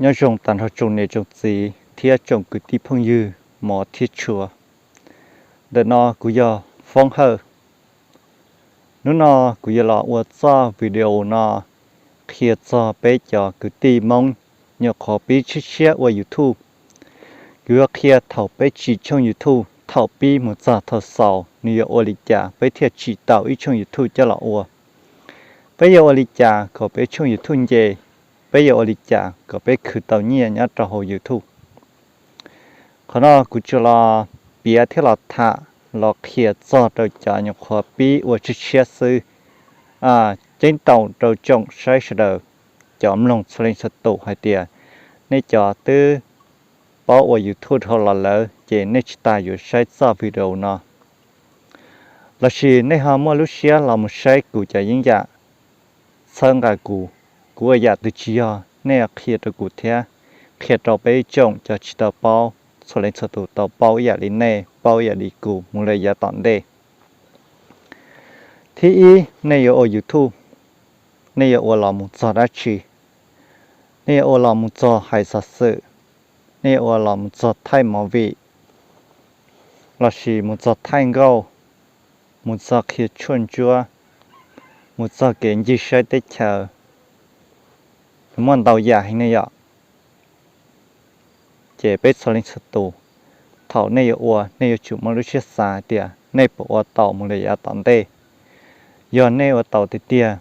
Nyob zoo tag nrho tsoom niam tsoom txiv thiab tsoom kwv tij phooj ywg mos thiab tshua. Ntawm no kuv yog Foob Hawj. Hnub no kuv yuav los ua txoj video no qhia txog peb cov kwv tij Hmoob nyuam qhuav pib tshiab tshiab ua YouTube. Kuv yuav qhia thaum peb tsim tshooj YouTube, thaum pib mus txog thaum xaus nws yuav ua li cas peb thiaj tsim tau ib tshooj YouTube coj los ua. Peb yuav ua li cas kom peb tshooj YouTube nce, peb yuav ua li cas kom peb khwv tau nyiaj nyob rau hauv YouTube. Qhov no kuv tsuas los piav thiab los tham, los qhia txog rau cov nyuam qhuav pib ua tshiab tshiab xwb, ceeb toom rau tsoom saib sawv daws, cov mloog txhua leej txhua tus hais tias nej cov twb paub ua YouTube dhau los lawm ces nej tsis tas yuav saib txoj video no. Lossis nej ho muaj lub siab los mus saib kuv cov yeeb yam, txhawb nqa kuv, kuv ua yam twg tsis yog nej qhia rau kuv thiab qhia rau peb ib tsoom cov tsis tau paub, txhua leej txhua tus tau paub ib yam li nej, paub ib yam li kuv mus lawm yav tom ntej. Thib ib, nej yuav ua YouTube, nej yuav ua los mus txog dab tsi? Nej yuav ua los mus txog hais xov xwm, nej yuav ua los mus txog thaij movie, lossis mus txog thaij nkauj, mus txog qhia tshuaj ntsuab, mus txog kev ncig saib teb chaws, muaj ntau yam heev ne yom. Ces peb txhua leej txhua tus, thaum nej yuav ua, nej yuav tsum muaj lub siab xav tias nej puas ua tau mus lawm yav tom ntej. Yog nej ua tau tiag tiag,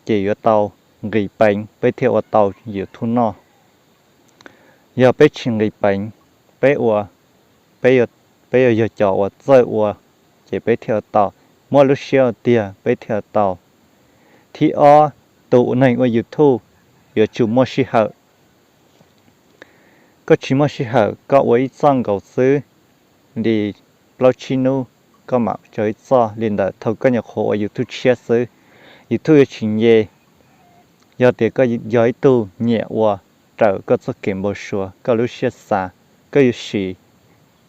ces yuav tau nqis peev peb thiaj ua tau YouTube noj. Yog peb tsis nqis peev, peb ua, peb yuav yog cov uas txawj ua, ces peb thiaj ua tau. Muaj lub siab ua tiag peb thiaj ua tau. Thib ob, tus neeg ua YouTube yuav tsum muaj sij hawm. Koj tsis muaj sij hawm, koj ua ib txoj nkaus xwb, li plaub tsib hnub koj mam tso ib txoj li ntawd. Thaum koj nyuam qhuav ua YouTube tshiab xwb, YouTube yuav tsis nce. Yog tias koj yog ib tug nyiam ua raws koj txoj kev npau suav, koj lub siab xav, koj yuav siv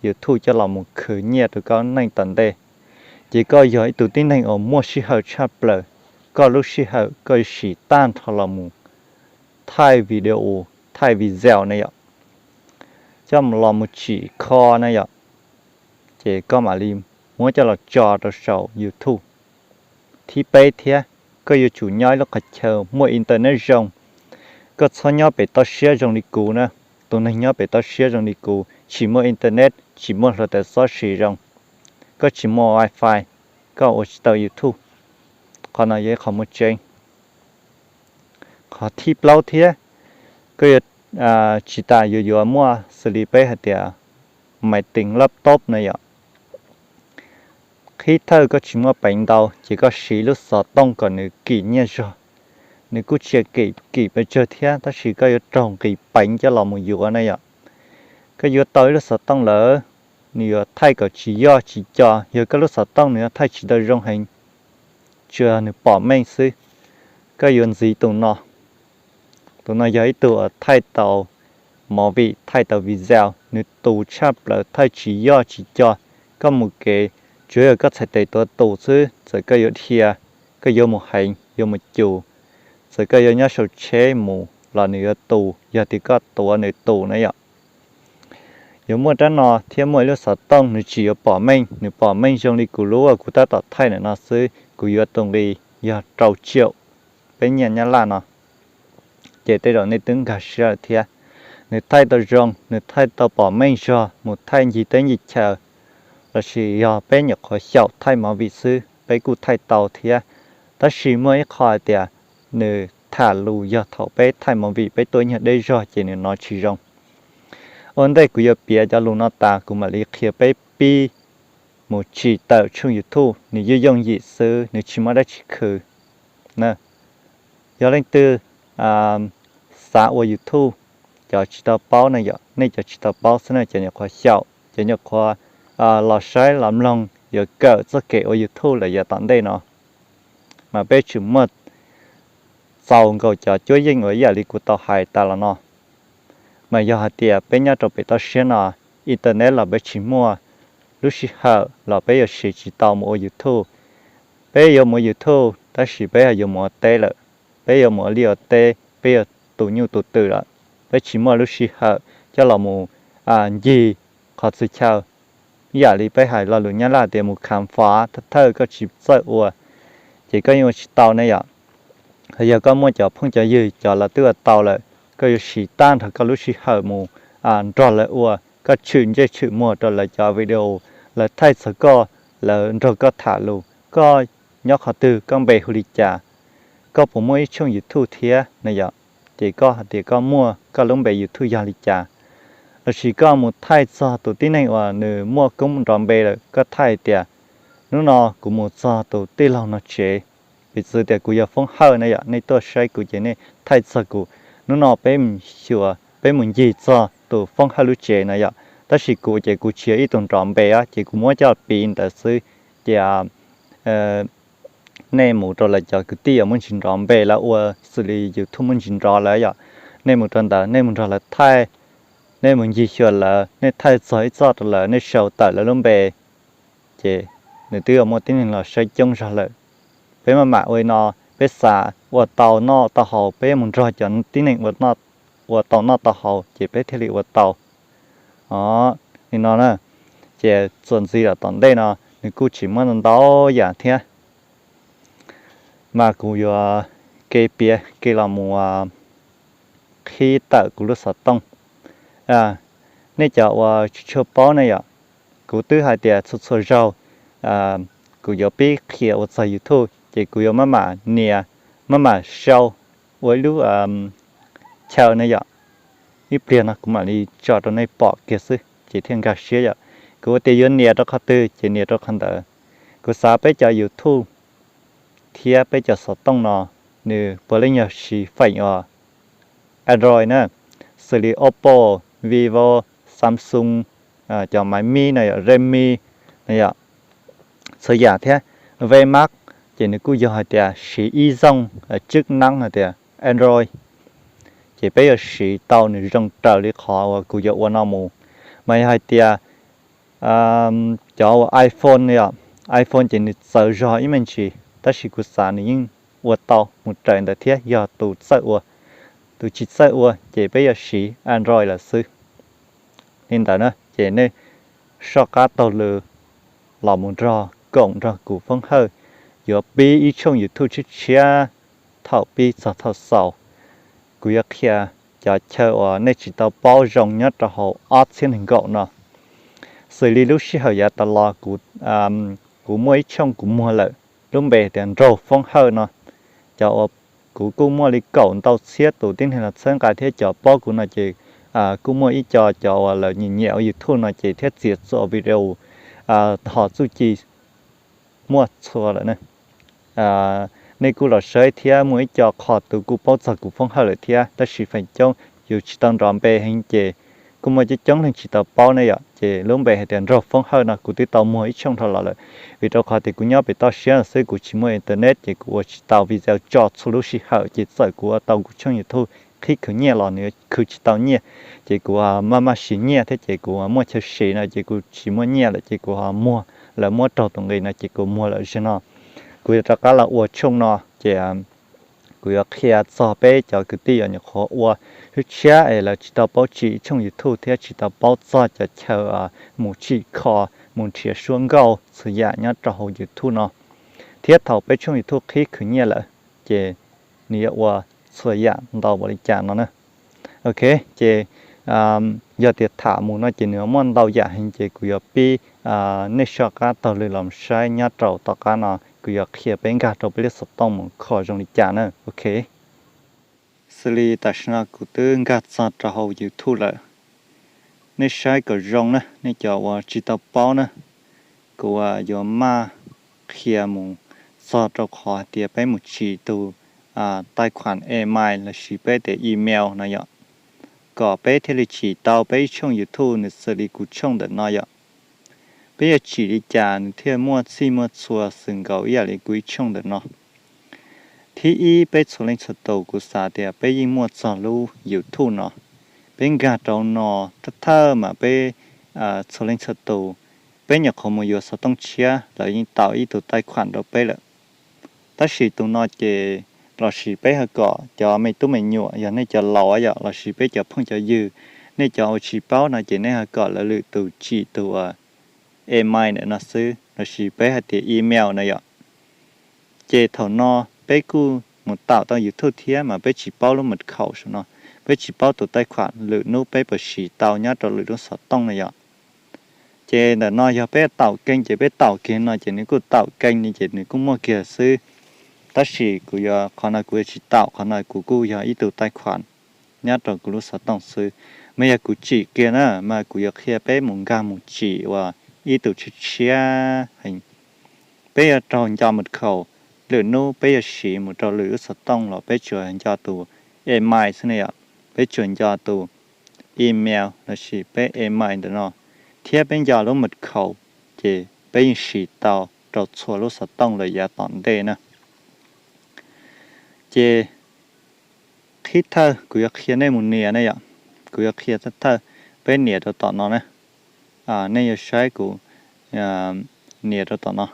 YouTube coj los mus khwv nyiaj rau koj neej tom ntej, ces koj yog ib tug tib neeg uas muaj sij hawm tshaj plaws. Koj lub sij hawm koj yuav siv tag nrho los mus thaij video, thaij video ne yom, coj los mus tsim kho ne yom, ces koj mam li muab coj los tso rau saum YouTube. Thib peb thiab, koj yuav tsum nyob ib lub qhov chaw muaj internet zoo. Koj txhob nyob pem toj siab zoo li kuv na. Tus neeg nyob pem toj siab zoo li kuv tsis muaj internet, tsis muaj hluav taws xov sim zoo, koj tsis muaj wifi, koj ua tsis tau YouTube. Qhov no yog ib qho muaj tseeb. Qhov thib plaub thiab, koj yuav tsis tas yuav yuav muaj xws li peb hais tias maiv teev laptop na yom. Qhib thawj koj tsis muaj peev ntau ces koj siv lub xov tooj kom nws kim nyiaj zog. Nws kuj tsis kim kim pes tsawg thiab, tab sis koj yuav raug nqis peev coj los mus yuav na yom. Koj yuav tau ib lub xov tooj lawm, nws yuav thaij kom tsis yoj tsis co. Yog koj lub xov tooj nws yuav thaij tsis tau zoo heev, tsuas yog nws pom meej xwb, koj yuav ntxiv tus no. Tus no yog ib tug uas thaij tau movie, thaij tau video, nws tus tshaj plaws, thaij tsis yoj tsis co. Koj mus kev tsuas yog koj txhais tes tuav tus xwb, txawm koj yuav dhia, koj yuav mus heev yuav mus cus, txawm koj yuav nyob saum tsheb mus los nws yuav tus, yog tias koj tuav nws tus na yom. Yuav muaj rab no thiab muaj ib lub xov tooj nws tsis yuav pom meej, nws pom meej zoo li kuv lub uas kuv tab tom thaij ntawm no xwb, kuv yuav tus nqi yog rau tsiaum peb nyiaj Nyab Laj no. Ces tej zaum nej twb nkag siab lawm thiab. Nws thaij tau zoo, nws thaij tau pom meej zog mus thaij ncig teb ncig chaw, lossis yog peb nyuam qhuav xyaum thaij movie xwb peb kuj thaij tau thiab. Tab sis muaj ib qho hais tias nws tham lus yog thaum peb thaij movie peb tuaj ib nyuag deb zog ces nws hnov tsis zoo. Ua ntej kuv yuav piav cov lus no tas kuv mam li qhia peb pib mus tsim tawm tshooj YouTube, nws yooj yooj yim xwb, nws tsis muaj dab tsi khwv. Yog leej twg xav ua YouTube, cov tsis tau paub na yom, nej cov tsis tau paub xwb na, cov nyuam qhuav xyaum, cov nyuam qhuav los saib los mloog yuav kawm txoj kev ua YouTube lawm yav tom ntej no, mas peb tsum muaj txaus nkaus cov cuab yeej uas ib yam li kuv tau hais tas los no. Mas yog hais tias peb nyob rau pem toj siab no, internet los peb tsis muaj, lub sij hawm los peb yuav siv tsis tau mus ua YouTube. Peb yuav mus ua YouTube tab sis peb yuav mus ua teb lawm, peb yuav mus ua liaj ua teb, peb yuav tu nyuj tu twm lawm. peb tsis muaj lub sij hawm coj los mus ncig qhov txhia chaw. Ib yam li peb hais lo lus Nyab Laj tias mus khám phá thawj thawj koj tsis txawj ua, ces koj yeej ua tsis tau ne yom. Yog koj muaj cov phooj cov ywg cov lawv twb ua tau lawm, koj yuav siv tag nrho koj lub sij hawm mus nrog lawv ua, koj tshwm ntsej tshwm muag rau lawv cov video, lawv thaij txog koj, lawv nrog koj tham lus, koj nyob qhov twg, koj npe hu li cas, koj puas muaj ib tshooj YouTube thiab na yom. Ces koj hais tias koj muaj, koj lub npe YouTube yog li cas, lossis koj mus thaij txog tus tib neeg uas nws muaj koob nrov npe lawm, koj thaij tias hnub no kuv mus txog tus tij laug no tsev. Piv txwv tias kuv yog Foob Hawj na yom, nej tuaj saib kuv ces nej thaij txog kuv, hnub no peb mus xyuas, peb mus ncig txog tus Foob Hawj lub tsev na yom. Tab sis kuv ces kuv tsis yog ib tug nrov npe os, ces kuv muab coj piv ntawd xwb. Ces nej mus rau lawv cov kwv tij uas muaj ntsis nrov npe, lawv ua xws li YouTube muaj ntsis nrov lawm yom, nej mus rau ntawd, nej mus nrog lawv thaij, nej mus ncig xyuas lawv, nej thaij txog ib txoj rau lawv, nej sau tawm lawv lub npe, ces nws twb yuav muaj tib neeg los saib coob zog lawm. Peb maj mam ua li no, peb xav ua tau noj tau haus, peb mus nrog cov tib neeg ua tau noj tau haus ces peb thiaj li ua tau. Os, li no na, ces txuas ntxiv los tom ntej no nws kuj tsis muaj ntau yam thiab, mas kuv yuav ke piav ke los mus qhib tawm kuv lub xov tooj. Nej cov uas tsis tshua paub ne yom, kuv twb hais tias txhua txhua zaug kuv yuav pib qhia ua txog YouTube ces kuv yuav maj mam nias, maj mam sau ua ib lub chaw ne yom. Ib pliag no kuv mam li tso rau nej pom kiag xwb ces thiaj nkag siab yom. Kuv ua tias yuav nias rau qhov twg ces nias rau qhov ntawd. Kuv xav peb cov YouTube thiab peb cov xov tooj no nws puav leej yog siv feem uas Android na, xws li Oppo, Vivo, Samsung, cov Maiv Mi no yom, Redmi no yom, txhua yam thiab, Vmax, ces nws kuj yog hais tias siv ib zoo tswb nab hais tias Android, ces peb yuav siv tau nws zoo raws li qhov uas kuv yuav ua no mus. Mas yog hais tias cov uas iPhone yom, iPhone ces nws txawv zog ib me ntsis, tab sis kuv xav nws yeej ua tau mus raws ntawd thiab, yog tus txawj ua. Tus tsis txawj ua ces peb yuav siv Android lawm xwb. Li ntawd na ces nej soj qab taug lw los mus nrog koom nrog kuv Foob Hawj yuav pib ib tshooj YouTube tshiab tshiab thaum pib txog thaum xaus. Kuv yuav qhia cov chaw uas nej tsis tau paub zoo nyob rau hauv ob txhiab nees nkaum no. Xws li lub sij hawm yav tas los kuv muaj ib tshooj kuv muag lawm, lub npe tias Nraug Foob Hawj no. Cov uas kuv kuj muaj li kaum ntau txhiab tus tib neeg los txhawb nqa thiab cov paub kuv no ces kuj muaj ib co cov uas lawv nyiam nyiam ua YouTube no ces thiab txiav txuam video, hom txuj ci muaj txhua lawm na. Nej kuj los saib thiab muaj ib co qho tus kuj paub txog kuv Foob Hawj lawm thiab, tab sis feem coob yus tsis tau nrov npe heev ces kuj muaj coob coob leej tsis tau paub ne yom. Ces lub npe hais tias Nraug Foob Hawj no kuv twb tau muag ib tshooj dhau los lawm, vim rau qhov tias kuv nyob pem toj siab xwb, kuv tsis muaj internet ces kuv ua tsis tau video tso txhua lub sij hawm, ces txawm kuv ua tau kuv tshooj YouTube qhib khwv nyiaj los nws khwv tsis tau nyiaj, ces kuv maj maj siv nyiaj thiab ces kuv muaj chaw siv no ces kuv tsis muaj nyiaj lawm ces kuv ho muag, lawv muab raug tus nqi no ces kuv muag lawm. Zaum no kuv yuav rov qab los ua tshooj no ces kuv yuav qhia txog peb cov kwv tij uas nyuam qhuav ua tshiab tshiab es lawv tsis tau paub tsim tshooj YouTube thiab tsis tau paub txog cov chaw mus tsim kho, mus nrhiav suab nkauj txhua yam nyob rau hauv YouTube no, thiab thaum peb tshooj YouTube qhib khwv nyiaj lawm ces nws yuav ua txhua yam ntau npaum li cas no na. Ok, ces yog tias tham mus no ces nws muaj ntau yam heev ces kuv yuav pib, nej soj qab taug lw los saib nyob rau tom qab no kuv yuav qhia peb nkag rau peb lub xov tooj mus kho zoo li cas na. Ok, xws li tam sim no kuv twb nkag txog rau hauv YouTube lawm. Nej saib kom zoo na, nej cov uas tsis tau paub na, kuv yuav maj qhia mus txog rau qhov hais tias peb mus tsim tus taij khuam email lossis peb tias email no yom, kom peb thiaj li tsim tau peb ib tshooj YouTube nws xws li kuv tshooj ntawm no yom. Peb yuav tsim li cas nws thiaj muaj txhij muaj txhua xwm nkaus ib yam li kuv ib tshooj ntawm no. Thib ib, peb txhua leej txhua tus kuv xav tias peb yeej muaj txog lub YouTube no. Peb nkag rau no, thawj thawj mas peb txhua leej txhua tus, peb nyuam qhuav mus yuav xov tooj tshiab lawv yeej tau ib tug taij khuam rau peb lawm. Tab sis tus no ces lossis peb ho kom cov me tub me nyuam, yog nej cov laus yom, lossis peb cov phooj cov ywg, nej cov uas tsis paub no ces nej ho kom lawv lwm tus tsim tus email ntawm no xwb, lossis peb hais tias email na yom. Ces thaum no peb kuj mus taum tau YouTube thiab mas peb tsis paub lub mật khẩu saum no, peb tsis paub tus taij khuam lwm hnub peb puas siv tau nyob rau lwm lub xov tooj na yom. Ces ntawm no yog peb taum keej ces peb taum kiag no ces nws kuj taum keej li ces nws kuj muaj kiag xwb. Tab sis kuv yuav, qhov no kuv yuav tsis taum, qhov no kuv kuj yog ib tug taij khuam nyob rau kuv lub xov tooj xwb. Mas yog kuv tsim kiag na mas kuv yuav qhia peb mus nkag mus tsim uas ib tug tshiab tshiab heev. Peb yuav raug nco mật khẩu lwm hnub peb yuav siv mus rau lwm lub xov tooj los peb tsuas nco tus email xwb na yom. Peb tsuas nco tus email lossis peb email ntawm no thiab peb nco lub mật khẩu, ces peb yeej siv tau rau txhua lub xov tooj lawm yav tom ntej na. Ces qhib thawj kuv yuav qhia nej mus nias na yom. Kuv yuav qhia thawj, peb nias rau tom no na. Nej yuav saib kuv nias rau tom no.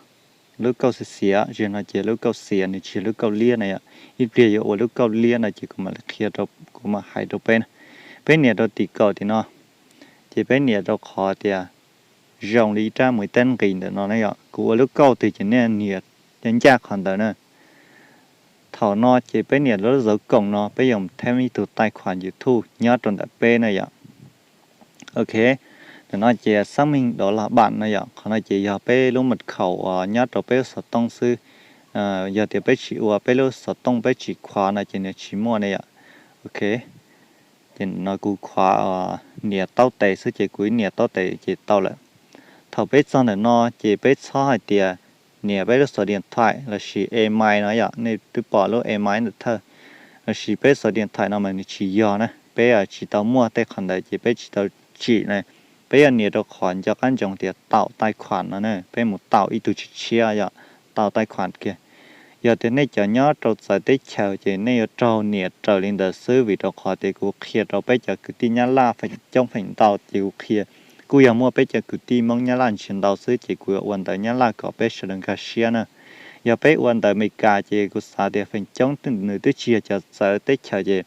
Lub kauj xiav xiav, zem no ces lub kauj xiav, nws tsis yog lub kauj liab na yom. Ib pliag yuav ua lub kauj liab no ces kuv mam li qhia rau, kuv mam hais rau peb na. Peb nias rau tim kaum tim no, ces peb nias rau qhov tias zoo li ib rab mus ib tab nqis ntawm no na yom. Kuv ua lub kauj twg ces nej nias ncaj qhov ntawd na. Thaum no ces peb nias lub zauv koom no, peb yuav them ib tug taij khuam YouTube nyob rau ntawm peb na yom. Ok, ntawm no ces xác minh đó là bạn no yom. Qhov no ces yog peb lub mật khẩu uas nyob rau peb lub xov tooj xwb. Yog tias peb tsis ua, peb lub xov tooj peb tsis khuav no ces nws tsis muaj na yom. Ok, ces no kuv khuav nias taub tes xwb ces kuv nias taub tes ces tau lawm. Thaum peb txog ntawm no ces peb txhob hais tias nias peb lub số điện thoại lossis email no yom. Nej twb pom lub email ntawm thawj, lossis peb số điện thoại no mas nws tsis yog na, peb tsis tau muaj tej qhov ntawd ces peb tsis tau tsim na. Peb yuav nias rau qhov nco qab ntsoov tias tạo tài khoản no na, peb mus tạo ib tug tshiab tshiab yom, tạo tài khoản kiag. Yog tias nej cov nyob rau txawv teb chaws ces nej yuav raug nias raws li ntawd xwb, vim rau qhov tias kuv qhia rau peb cov kwv tij Nyab Laj feem coob feem ntau ces kuv qhia kuj yog muaj peb cov kwv tij Hmoob Nyab Laj ntsiag ntau xwb ces kuv yuav ua ntawv Nyab Laj kom peb sawv daws nkag siab na. Yog peb ua ntawv Amelikas ces kuv xav tias feem coob nws twb tsis yog cov txawv teb chaws ces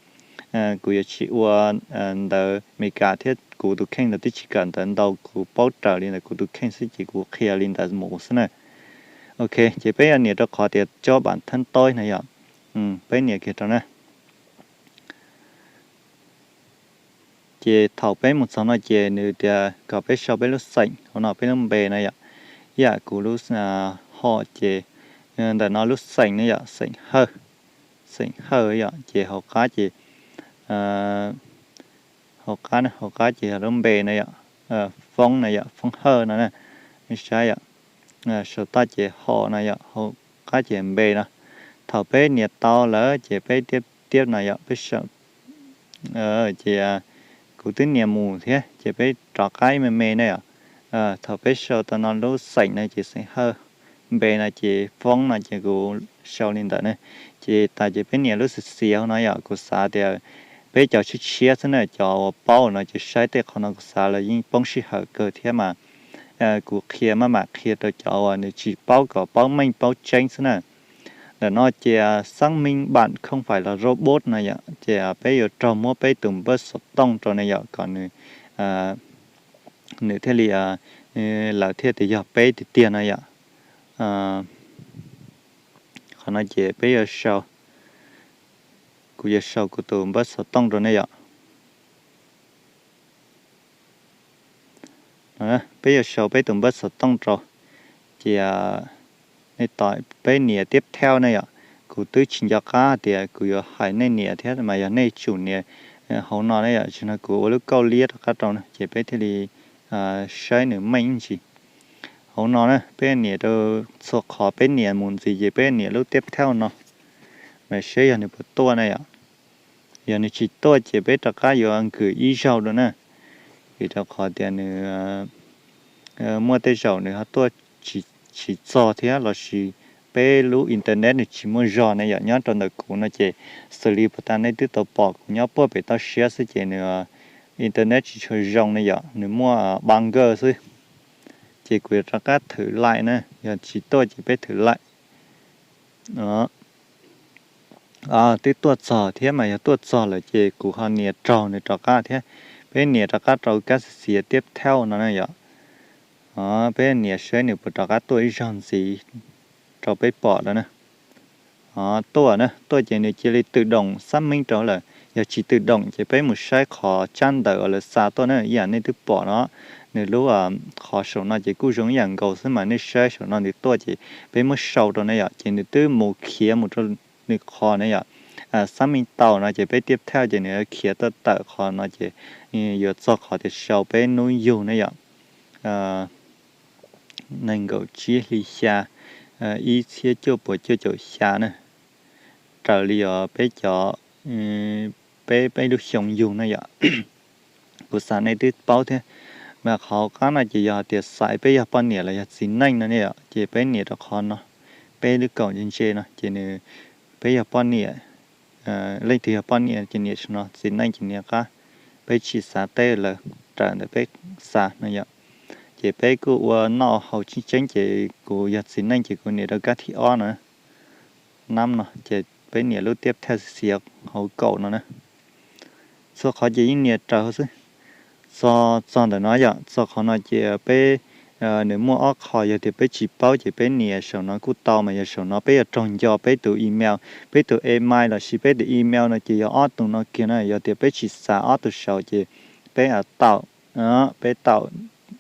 kuv yuav tsis ua ntawv Amelikas thiab kuv tus kheej ntawd twb tsis kawm ntawv ntau, kuv paub raws li ntawd kuv tus kheej xwb ces kuv qhia li ntawd mus xwb na. Ok, ces peb yuav nias rau qhov tias cho bản thân tôi no yom. Peb nias kiag rau na. Ces thaum peb mus txog no ces nws tias kom peb sau peb lub xeem, hauv no peb lub npe no yom. Ib yam kuv lub ho ces ntawm no lub xeem no yom, xeem Hawj, xeem Hawj yom. Ces hauv qab ces, hauv qab, hauv qab ces yog lub npe no yom, Foob no yom, Foob Hawj no na. Nej saib yom, saum toj ces ho no yom, hauv qab ces npe no. Thaum peb nias tau lawm ces peb tiab tiab no yom, peb sau ces kuv twb nias mus thiab ces peb rov qab ib me me na yom. Thaum peb sau tau no lub xeem no ces xeem Hawj, npe no ces Foob no ces kuv sau li ntawd na. Ces tas ces peb nias lub xiav xiav hauv no yom, kuv xav tias peb cov tshiab tshiab xwb na, cov uas paub no ces saib tej qhov no kuv xav lawv yeej poob sij hawm kawg thiab mas kuv qhia maj mam qhia rau cov uas nws tsis paub kom paub meej paub tseeb xwb na. Ntawm no ces xác minh bạn không phải là robot no yom, ces peb yuav raug muab peb tus npawb xov tooj rau na yom, kom nws, nws thiaj li, lawv thiaj tias yog peb tiag tiag no yom. Qhov no ces peb yuav sau, kuv yuav sau kuv tus npawb xov tooj rau nej yom. Peb yuav sau peb tus npawb xov tooj rau, ces nej tos peb nias tiếp theo na yom. Kuv twb tsis nco qab tias kuv yuav hais nej nias thiab mas yog nej tsum nias hauv no na yom, tsis no kuv ua lub kauj liab rov qab rau na ces peb thiaj li saib nws meej ntsis. Hauv no na peb nias rau txhua qhov, peb nias mus ntxiv ces peb nias lub tiếp theo no, mas seb yog nws puas tuaj na yom. Yog nws tsis tuaj ces peb rov qab yuav nkws ib zaug dua na, vim rau qhov tias nws muaj tej zaum nws ho tuaj tsis txog thiab lossis peb lub internet nws tsis muaj zog na yom. Nyob rau ntawm kuv no ces xws li puas tas nej twb tau pom kuv nyob puag pem toj siab xwb ces nws internet tsis tshua zoo na yom, nws muaj ba G xwb. Ces kuv yuav rov qab thử lại na, yog tsis tuaj ces peb thử lại. twb tuaj txog thiab mas yog tuaj txog lawm ces kuv ho nias raug nws rov qab thiab. Peb nias rov qab rau kab xiav xiav tiab thaub no na yom. Peb nias saib nws puas rov qab tuaj ib zaug ntxiv rau peb pom lawm na. Tuaj na, tuaj ces nws cia li tws doom xab meej rau lawm. Yog tsis tws doom ces peb mus saib qhov tsab ntawv uas lawv xa tuaj na, ib yam nej twb pom no. Nws lub qhov saum no ces kuj zoo ib yam nkaus xwb mas nej saib saum no nws tuaj ces peb muab sau rau na yom, ces nws twb mus khiav mus rau nws qhov na yom. Xab meej tau no ces peb tiab thaj ces nws khiav tuaj tawm qhov no ces yuav txog qhov tias sau peb hnub yug na yom. Nees nkaum tsib hli xya, ib txhiab cuaj puas cuaj caum xya na, raws li os peb cov, peb peb lub xyoo yug na yom. Kuv xav nej twb paub thiab, mas qhov qab no ces yog hais tias xaiv peb yog poj niam los yog txiv neej no ne yom, ces peb nias rau qhov no, peb lub kaum ntse ntse no ces nws, peb yog poj niam, leej twg yog poj niam ces nias saum no, txiv neej ces nias qab. Peb tsis xav teb lawv raws ntawm peb xav no yom. Ces peb kuj ua noj haus tseeb tseeb ces kuv yog txiv neej ces kuv nias rau kab thib ob no, nab no ces peb nias lub tiab thaj xiav hauv kaum no na. Txhua qhov ces yeej nias raws xwb. Txog txog ntawm no yom, txog qhov no ces peb, nws muaj ob qho, yog tias peb tsis paub ces peb nias saum no kuj tau, mas yog saum no peb yuav raug nco peb tus email, peb tus email lossis peb tus email no ces yog ob tug no kiag na. Yog tias peb tsis xav ob tug saud ces peb tau, peb tau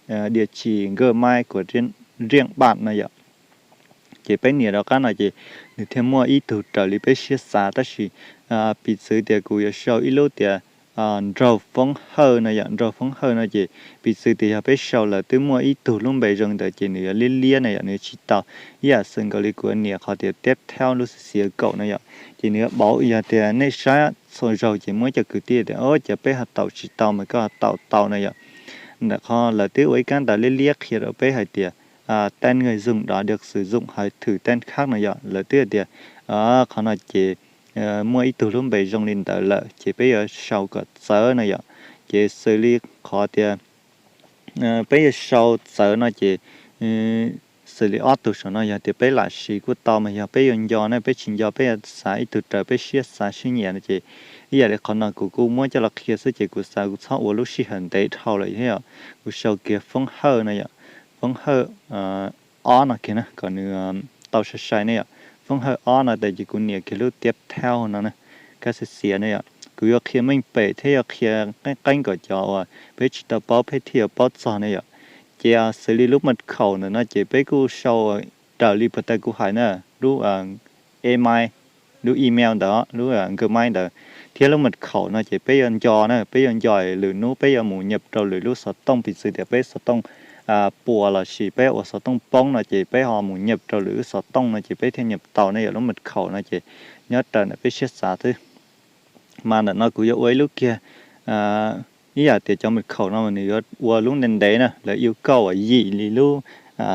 diam tsis nkawj maib kuas riaj npaj no yom. Ces peb nias rov qab no ces nws thiaj muaj ib tug raws li peb siab xav, tab sis piv txwv tias kuv yuav sau ib lub tias nraug foob hawj no yom. Nraug foob hawj no ces piv txwv tias yog peb sau lawv twb muaj ib tug lub npe zoo ntawd ces nws yuav liab liab na yom, nws tsis tau. Ib yam xwm nkaus li kuv nias qhov tias tiab thaub lub xiav kaum no yom, ces nws yuav bauv. Yog tias nej saib txhua zaug ces muaj cov kwv tij tias, o, cas peb ho tau tsis tau mas koj ho tau tau na yom. Ntawm qhov lawv twb ua ib kab ntawv liab liab qhia rau peb hais tias tên người dùng đó được sử dụng hais thử tên khác no yom. Lawv twb hais tias qhov no ces muaj ib tug lub npe zoo li ntawd lawm ces peb yuav sau kom txawv no yom. Ces xws li qhov tias peb yuav sau txawv no ces xws li ob tug saum no yog tias peb lam siv kuj tau, mas yog peb yuav nco na, peb tsis nco peb yuav xav ib tug raws peb siab xav siab nyiam no ces ib yam li qhov no kuv kuj muab coj los qhia xwb ces kuv xav kuv txhob ua lub sij hawm ntev dhau lawm thiab yom. Kuv sau kiag foob hawj no yom, foob hawj ob no kiag na kom nws tau sai sai ne yom. Foob hawj ob no tas ces kuv nias kiag lub tiab thaub no na, kab xiav xiav ne yom. Kuv yuav qhia meej pem thiab yuav qhia qeeb qeeb kom cov uas peb tsis tau paub peb thiaj yuav paub txog ne yom. Ces xws li lub mật khẩu ntawm no ces peb kuj sau raws li puag ta kuv hais na, lub email, lub email ntawd, lub nkawj maib ntawd, thiab lub mật khẩu no ces peb yuav nco na, peb yuav nco lwm hnub peb yuav mus nhập rau lwm lub xov tooj, piv txwv tias peb xov tooj puas lossis peb ua xov tooj poob no ces peb ho mus nhập rau lwm lub xov tooj no ces peb thiaj nhập tau ne yom. Lub mật khẩu no ces nyob raws ntawm peb siab xav xwb. Mas ntawm no kuv yuav ua ib lub kiag, ib yam tias cov mật khẩu no nws yuav ua lub ntev ntev na, lawv yêu cầu yim li lub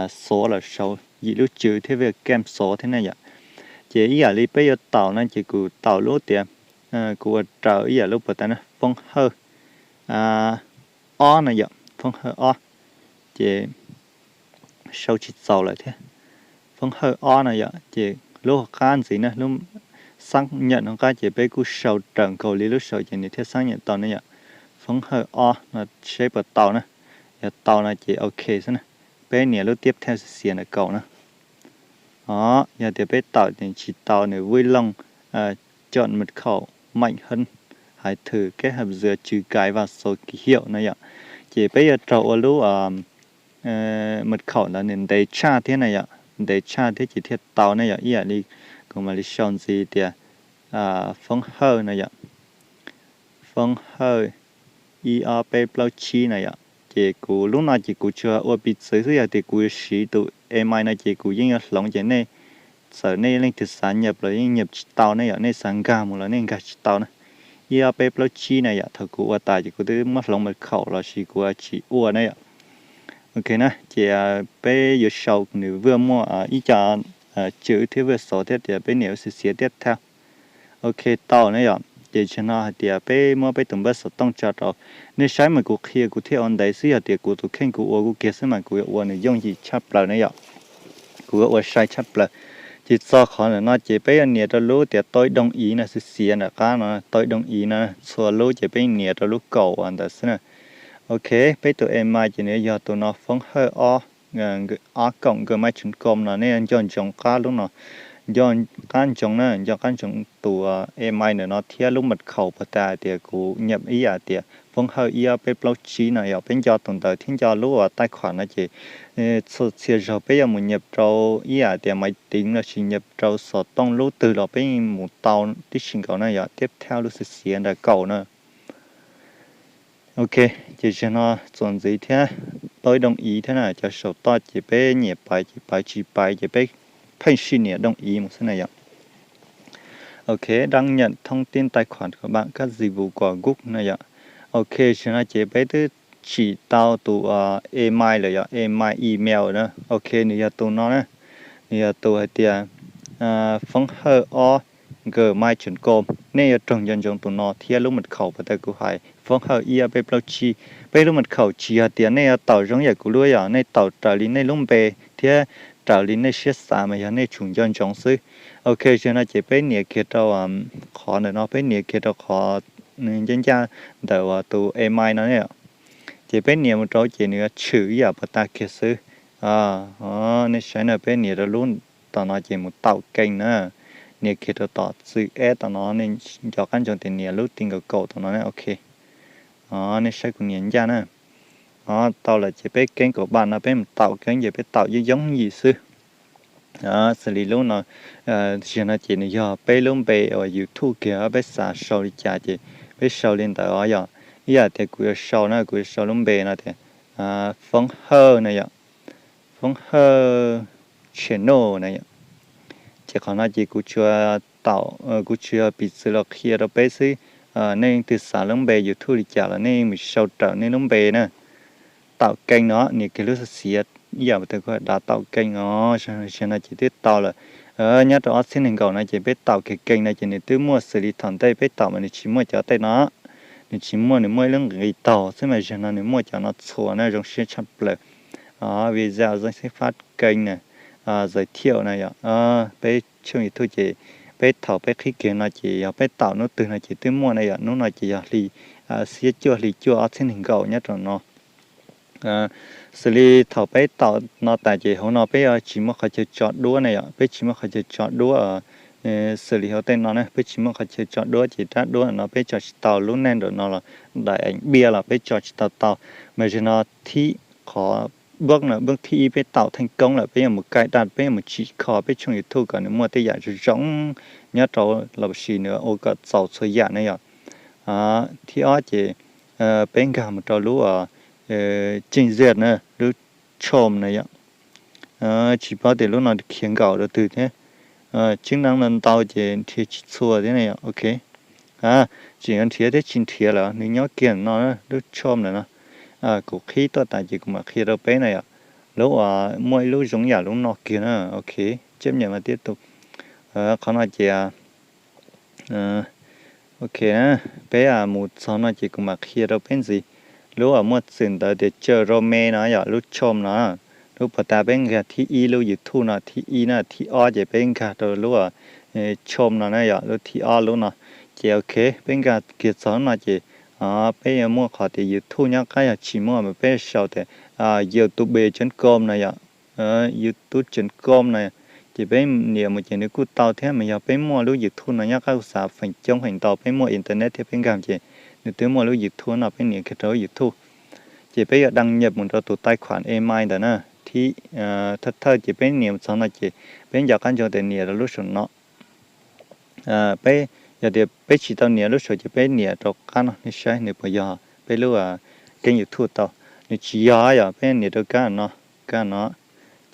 số lawm sau, yim lub tswv thiab via kem số thiab ne yom. Ces ib yam li peb yuav taus no ces kuv taus lub tias, kuv ua raws ib yam lub puag ta na, foob hawj ob no yom, foob hawj ob. Ces sau tsis txaus lawm thiab. Foob hawj ob no yom, ces lub hauv qab ntxiv na, lub xác nhận hauv qab ces peb kuj sau raws nkaus li lub saud ces nws thiaj xác nhận tau ne yom. Foob hawj ob no seb puas tau na. Yog tau no ces ok xwb na. Peb nias lub tiếp theo xiav ntawm kaum na. Yog tias peb taus ces tsis tau, nws vui lòng chọn mật khẩu mạnh hơn, hãy thử kết hợp giữa chữ cái và số ký hiệu no yom. Ces peb yuav raug ua lub mật khẩu ntawd nws ntev tshaj thiab na yom, ntev tshaj thiab ces thiaj tau ne yom. Ib yam li kuv mam li sau ntxiv tias foob hawj no yom, foob hawj ib ob peb plaub tsib na yom. Ces kuv lub no ces kuv tsuas ua piv txwv xwb, yog tias kuv yuav siv tus email no ces kuv yeej yuav hloov ces nej, txawm nej leej twg xav nhập los yeej nhập tsis tau ne yom, nej xav nkag mus los nej nkag tsis tau na. Ib ob peb plaub tsib na yom, thaum kuv ua tas ces kuv twb muab hloov mật khẩu lossis kuv tsis ua na yom. Ok na, ces peb yuav sau nws vij muaj ib co tswv thiab vij số thiab tias peb nias xiav xiav tiếp theo. Ok tau na yom. Ces tsam no hais tias peb muab peb tus npawb xov tooj tso rau. Nej saib mas kuv qhia kuv thiaj ua ntev xwb, yog tias kuv tus kheej kuv ua kuv kiag xwb mas kuv yuav ua nws yooj yim tshaj plaws na yom. Kuv yuav ua sai tshaj plaws. Ces txog qhov ntawm no ces peb yuav nias rau lub tias tôi đồng ý no, xiav xiav nram qab no tôi đồng ý no, txhua lub ces peb nias rau lub kaum ntawd xwb na. Ok, peb tus email ces nws yog tus no, phone hawj ob, ob cộng gmail chấm com no, nej nco ntsoov qab lub no, nco qab ntsoov na, nco qab ntsoov tus email ntawm no thiab lub mật khẩu puas tas tias kuv nyam ib yam tias phone hawj ib ob peb plaub tsib no yom, peb nco tus ntawd thiab nco lub uas taij khuam no ces txhua txhia zaug peb yuav mus nyam rau ib yam tias maiv teev los sis nyam rau xov tooj lub twg los peb mus tau tib si nkaus na yom, tiếp theo lub xiav xiav ntawm kaum na. Ok, ces zaum no txuas ntxiv thiab, tôi đồng ý thiab na, cov saum toj ces peb nyiam paiv ces paiv, tsis paiv ces peb pheej sij nias đồng ý mus xwb na yom. Ok, đăng nhập thông tin tài khoản của bạn, các dịch vụ của Google no yom. Ok, zaum no ces peb twb tsim tau tus email lawm yom, email, email na. Ok, nws yog tus no na, nws yog tus hais tias phone hawj ob gmail chấm com. Nej yuav raug nco ntsoov tus no thiab lub mật khẩu puas tas kuv hais, phone hawj ib ob peb plaub tsib. Peb lub mật khẩu tsis yog tias nej yuav taum zoo yam kuv lub yom, nej taum raws li nej lub npe thiab raws li nej siab xav mas yog nej tsum nco ntsoov xwb. Ok, zaum no ces peb nias kiag rau qhov ntawm no, peb nias kiag rau qhov ncaj ncaj ntawm uas tus email no ne. Ces peb nias mus rau ces nws yuav tshwm ib yam puas tas kiag xwb. Nej saib na, peb nias rau lub tom no ces mus taum kees na. Nias kiag rau tom txwm eb tom no, nej nco qab ntsoov tias nias lub ti nkaus kaum tom no ne. Ok, nej saib kuv nias ncaj na. Tau lawm ces peb keeb kaum pam no peb mus taum keeb ces peb taum yooj yooj yim xwb. Xws li lub no, zaum no ces nws yog peb lub npe uas YouTube kiag, peb xav sau li cas ces peb sau li ntawd os yom. Ib yam tias kuv yuav sau na, kuv yuav sau lub npe no tias phone hawj na yom, phone hawj channel na yom. Ces qhov no ces kuv tsuas taum, kuv tsuas piv txwv los qhia rau peb xwb. Nej leej twg xav lub npe YouTube li cas los nej mus sau raws nej lub npe na. Taum kees no, nias kiag lub xiav xiav ib yam tias kuv hais dav taum kees os. Zaum no ces twb tau lawm. Nyob rau ob txhiab nees nkaum no ces peb taum kiag kees no ces nws twb muaj, xws li thaum ntej peb taum mas nws tsis muaj cov tej no, nws tsis muaj, nws muaj ib lub nqis taug xwb mas zaum no nws muaj cov no txhua na, zoo siab tshaj plaws. Video danh sách phát kênh na, giới thiệu na yom, peb tshooj YouTube ces peb thaum peb qhib kiag no ces yog peb taum hnub twg no ces twb muaj na yom. Hnub no ces yog hli xiab cuaj hli cuaj ob txhiab nees nkaum nyob rau no. Xws li thaum peb taum no tas ces hauv no peb yuav tsis muaj qhov chaw tso duab na yom, peb tsis muaj qhov chaw tso duab. Xws li hauv tej no na peb tsis muaj qhov chaw tso duab ces rab duab no peb tso tsis tau, lub neej nraum no los daim eev npiaj los peb tso tsis tau tau. Mas zaum no thib qhov boob no, boob thib ib peb taum theej koob lawm, peb yuav mus kaij daj, peb yuav mus tsim kho peb tshooj YouTube kom nws muaj tej yam zoo zoo nyob rau los sis nws ua kom txaus txhua yam na yom. Thib ob ces peb nkag mus rau lub tsij ziaj na, lub chom na yom. Tsis paub tias lub no khiav nkaum rau twg thiab. Tseeb neej no ntau ces nrhiav tsis txhua thiab na yom. Ok, tseem yuav nrhiav thiab tsis nrhiav lawm, nws nyob kiag no, lub chom na no. Kuv qhib tuaj tas ces kuv mam qhia rau peb na yom. Lub uas muaj ib lub zoo yam lub no kiag na. Ok, chấp nhận và tiếp tục. Qhov no ces ok, peb mus txog no ces kuv mam qhia rau peb ntxiv. Lub uas muaj txwm ntawv tias chaw rau me no yom, lub chom no. Lub puag ta peb nkag thib ib lub YouTube no, thib ib na, thib ob ces peb nkag rau lub chom no na yom, lub thib ob lub no. Ces ok, peb nkag kiag txog lub no ces peb yuav muaj qhov tias YouTube nyob qab, yog tsis muaj mas peb sau tias youtube chấm com no yom, youtube chấm com no. Ces peb nias mus ces nws kuj tau thiab, mas yog peb muaj lub YouTube no nyob qab, kuv xav feem coob feem ntau peb muaj internet thiab peb nkag ces nws twb muaj lub YouTube no, peb nias kiag rau lub YouTube. Ces peb yuav đăng nhập mus rau tus tài khoản email ntawd na. Thawj thawj ces peb nias mus txog no ces peb nco qab ntsoov tias nias rau lub saum no. Peb, yog tias peb tsis tau nias lub saum ces peb nias rau qab no, nej saib nws puas yog peb lub kênh YouTube tau. Nws tsis yog yom, peb nias rau kab no, kab no.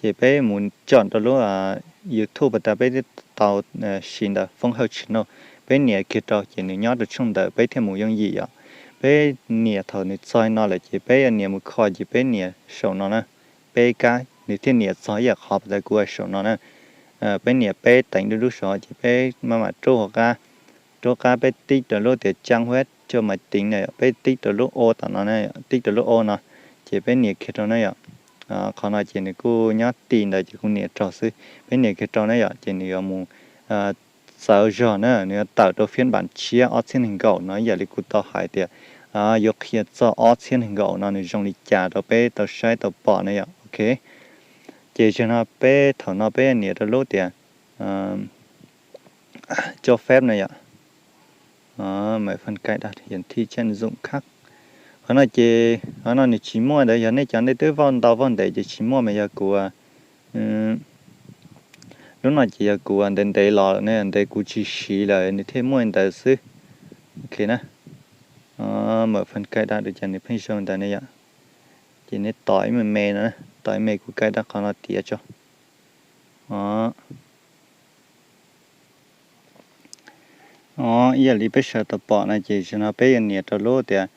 Ces peb mus chọn rau lub YouTube puag ta peb twb tau siv ntawd, phone hawj channel. Peb nias kiag rau ces nws nyob rau tshooj ntawd peb thiaj mus yooj yim yom. Peb nias thaum nws txog no lawm ces peb yuav nias mus kho ces peb nias saum no na. Peb kab nws thiaj nias txog ib yam qhov puag ta kuv hais saum no na. Peb nias peb teev rau lub saud ces peb maj mam rub hauv qab, rub qab peb tib rau lub tias trang web cho máy tính na, peb tib rau lub ô tom no, tib rau lub ô no, ces peb nias kiag rau na yom. Qhov no ces nws kuj nyob ti ntawd ces kuv nias rau xwb. Peb nias kiag rau na yom, ces nws yuav mus txawv zog na, nws yuav tawm rau phiaj npam tshiab ob txhiab nees nkaum no ib yam li kuv tau hais tias yuav qhia txog ob txhiab nees nkaum no nws zoo li cas rau peb tau saib tau pom na yom. Ok, ces zaum no peb thaum no peb nias rau lub tias cho phép na yom. Mở phần cài đặt hiển thị trên ứng dụng khác. Qhov no ces qhov no nws tsis muaj ntawd, yog nej cov nej twb vauj ntau vauj ntev ces tsis muaj, mas yog kuv lub no ces yog kuv ntev ntev los lawm ne, ntev kuv tsis siv lawm nws thiaj muaj ntawd xwb. Ok na, mở phần cài đặt ces nws pheej zoo ntawd ne yom. Ces nej tos ib me me no, tos ib me kuv cài đặt qhov no tiav tso. Ib yam li peb sawv tau pom no ces zaum no peb yuav nias rau lub tias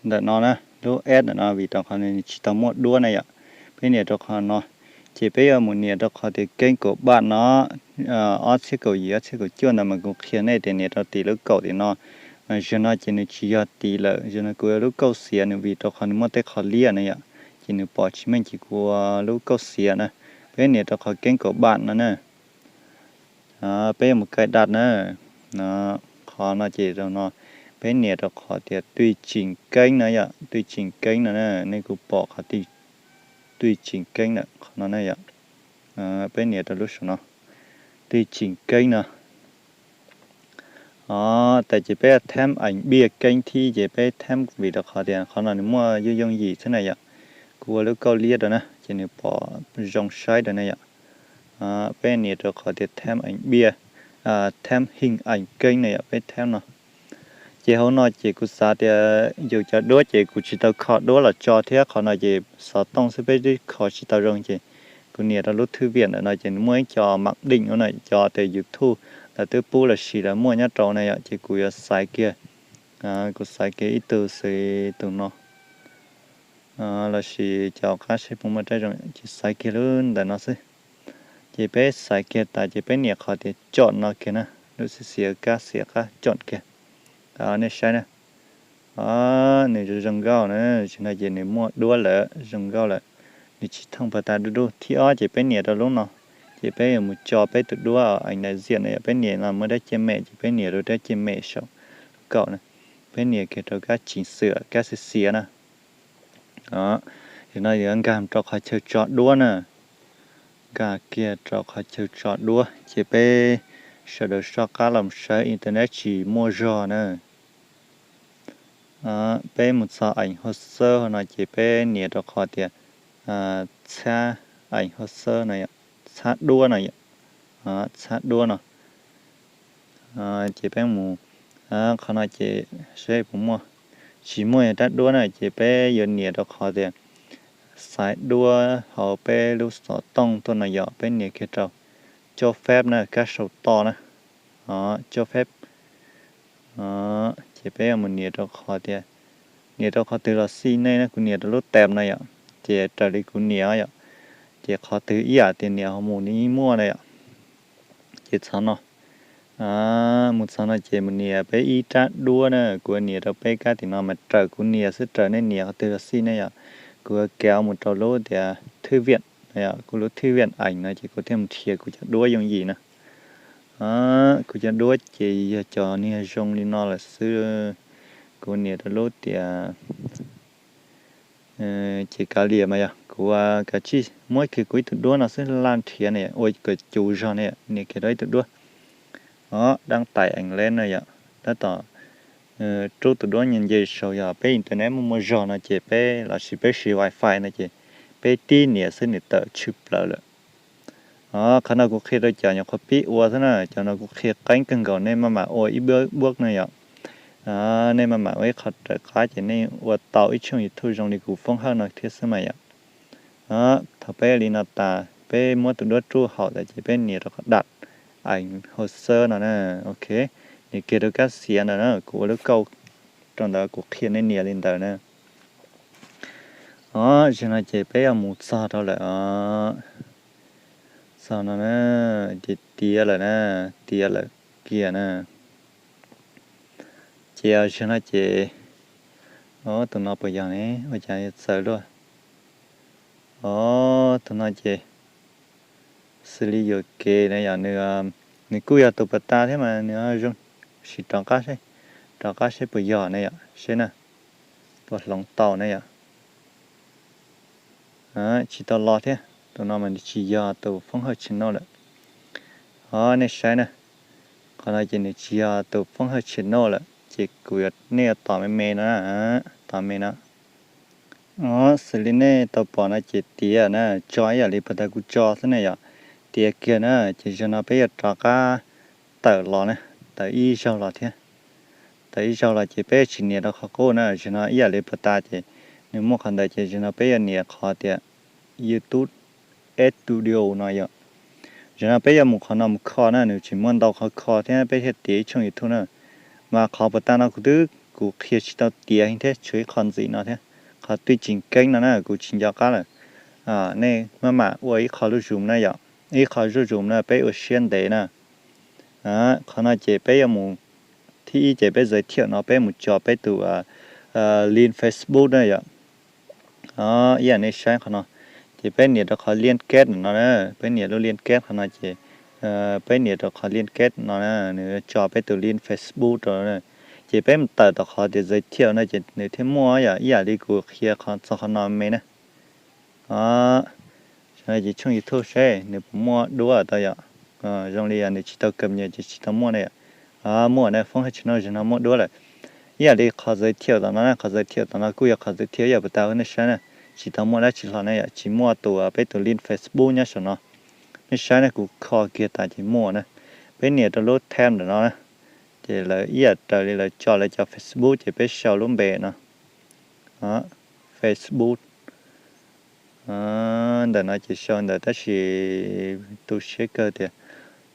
ntawm no na, lub S ntawm no vim rau qhov nws tsis tau muaj duab na yom. Peb nias rau qhov no, ces peb yuav mus nias rau qhov tias kênh của bạn no, ob txhiab kaum yim ob txhiab kaum cuaj ntawd mas kuv qhia nej tias nias rau tim lub kaum tim no. Zaum no ces nws tsis yog tid lawm, zaum no kuv ua lub kauj xiav nws vim rau qhov nws muaj tej qhov liab na yom, ces nws pom tsis meej ces kuv ua lub kauj xiav na. Peb nias rau qhov kênh của bạn no na. Peb yuav mus cài đặt na. Qhov no ces zaum no peb nias rau qhov tias tùy chỉnh kênh no yom, tùy chỉnh kênh no na, nej kuv pom qhov tùy chỉnh kênh ntawm qhov no na yom. Peb nias rau lub saum no, tùy chỉnh kênh no. Tes ces peb thêm ảnh bìa kênh thiab ces peb thêm vim rau qhov tias qhov no nws muaj yooj yooj yim xwb na yom. Kuv ua lub kauj liab rau na ces nws pom zoo saib rau na yom. Peb nias rau qhov tias thêm ảnh bìa, thêm hình ảnh kênh na yom, peb thêm no. Ces hauv no ces kuv xav tias yus cov duab ces kuv tsis tau kho duab los tso thiab, qhov no ces xov tooj xwb peb twb kho tsis tau zoo ces kuv nias rau lub thư viện ntawm no ces nws muaj ib co mạng định no na, cov tias YouTube lawv twb pub los sis lawv muaj nyob rau na yom, ces kuv yuav xaiv kiag, kuv xaiv kiag ib tug xws tus no los sis cov qab seb puas muaj rab zoo, ces xaiv kiag lub ntawm no xwb. Ces peb xaiv kiag tas ces peb nias qhov tias chọn no kiag na, lub xiav xiav kab xiav qab chọn kiag. Nej saib na, nws zoo nkauj na, zaum no ces nws muaj duab lawm, zoo nkauj lawm, nws tsis thooj pas tas dub dub. Thib ob ces peb nias rau lub no, ces peb yuav mus tso peb tus duab ảnh đại diện no yom, peb nias no muaj dab cia mem ces peb nias rau dab cia mem saum lub kaum na, peb nias kiag rau kab chỉnh sửa kab xiav xiav na. Zaum no yuav nkag rau qhov chaw tso duab na, nkag kiag rau qhov chaw tso duab ces peb sawv daws soj qab los sawv internet tsis muaj zog na. Peb mus txog ảnh hồ sơ no ces peb nias rau qhov tias txhab ảnh hồ sơ no, txhab duab no, txhab duab no. Ces peb mus qhov no ces seb puas muaj, tsis muaj yog rab duab na ces peb yuav nias rau qhov tias xaiv duab hauv peb lub xov tooj tuaj no yom, peb nias kiag rau cho phép na, kab sau to na, cho phép. Ces peb yuav mus nias rau qhov tias, nias rau qhov twg los xij nej na, kuv nias rau lub tab no yom, ces raws li kuv nias yom, ces qhov twg ib yam tias nias ho mus nws yeej muaj na yom. Ces txog no, mus txog no ces mus nias peb ib rab duab na, kuv nias rau peb kab tim no mas raws kuv nias xwb, raws nej nias qhov twg los xij nej yom. Kuv kav mus rau lub tias thư viện, kuv lub thư viện ảnh no ces kuv thiaj mus nrhiav kuv cov duab yooj yim na. Kuv cov duab ces yog cov niag zoo li no lawm xwb. Kuv nias rau lub tias ces kav liam mas yog kuv kav tsij muab kiag kuv ib tug duab no xwb, laj nrhiav ne ua kom cuv zog ne, nias kiag rau ib tug duab. Đăng tải ảnh lên no yom, tab tom rub tus duab nce saud, yog peb internet muaj muaj zog no ces peb los sis peb siv wifi no ces peb tib nias xwb nws tawm tshwm plaws lawm. Qhov no kuv qhia rau cov nyuam qhuav pib ua xwb na, cov no kuv qhia qeeb kawg nkaus, nej maj mam ua ib npuab no yom. Nej maj mam ua ib qho raws qab ces nej ua tau ib tshooj YouTube zoo li kuv Foob Hawj no thiab xwb mas yom. Thaum peb li no tas peb muab tus duab rub hauv tas ces peb nias rau qhov đặt ảnh hồ sơ no na. Ok, nias kiag rau kab xiav ntawd na, kuv ua lub kauj rau ntawd kuv qhia nej nias li ntawd na. Zaum no ces peb yuav mus txog rau lawm os. Txog no na, ces tiav lawm na, tiav lawm kiag na. Ces zaum no ces, tus no puas yog ne, ua cas yuav txawv luaj. Os, tus no ces xws li yuam kev na yom, nws, nws kuj yog tus pas tas thiab mas nws zoo, sim rov qab seb, rov qab seb puas yog na yom, seb na, puas hloov tau na yom. Tsis tau los thiab, tus no mas nws tsis yog tus Foob Hawj channel lawm. Os, nej saib na, qhov no ces nws tsis yog tus Foob Hawj channel lawm, ces kuv, nej yuav tos me me no, tos me no. Os, xws li nej tau pom no ces tiav na, tso ib yam li pas tas kuv tso xwb na yom. Tiav kiag na, ces zaum no peb yuav rov qab tawm los na, tawm ib zaug los thiab. Tawm ib zaug los ces peb tsis nias rau qhov qub na, zaum no ib yam li pas tas ces nws muaj qhov ntawd ces zaum no peb yuav nias qhov tias YouTube Studio no yom. Zaum no peb yuav mus qhov no mus kho na, nws tseem muaj ntau qhov kho thiab peb thiaj tiav ib tshooj YouTube na. Mas qhov pas tas no kuv twb, kuv qhia tsis tau tiav heev thiab, tshuav ib qho ntxiv no thiab. Qhov twj ceev keeb no na kuv tsis nco qab lawm. Nej maj mam ua ib qho lub zoom na yom, ib qho zuj zoom na peb ua siab ntev na. Qhov no ces peb yuav mus, thib ib ces peb giới thiệu no peb mus tso peb tus link Facebook na yom. Ib yam nej saib qhov no, ces peb nias rau qhov liên kết no na, peb nias lub liên kết qhov no ces peb nias rau qhov liên kết no na, nws tso peb tus link Facebook rau. Ces peb mus tawm tom qhov tias giới thiệu no ces nws thiaj muaj yom, ib yam li kuv qhia txog qhov no me na. Ces tshooj YouTube seb nws puas muaj duab tau yom. Zoo li nws tsis tau cập nhật ces tsis tau muaj na yom. Muaj na, Foob Hawj channel zaum no muaj duab lawm. Ib yam li qhov giới thiệu tom no na, qhov giới thiệu tom no kuj yog qhov giới thiệu ib yam pas tas nej saib na, tsis tau muaj dab tsi hlo na yom, tsis muaj tus, peb tus link Facebook nyob saum no. Nej saib na, kuv kho kiag tas ces muaj na. Peb nias rau lub thêm ntawm no na, ces lawv ib yam raws li lawv tso lawv cov Facebook ces peb sau lub npe no. Facebook. Ntawm no ces sau ntawd tab sis tu siab kawg tias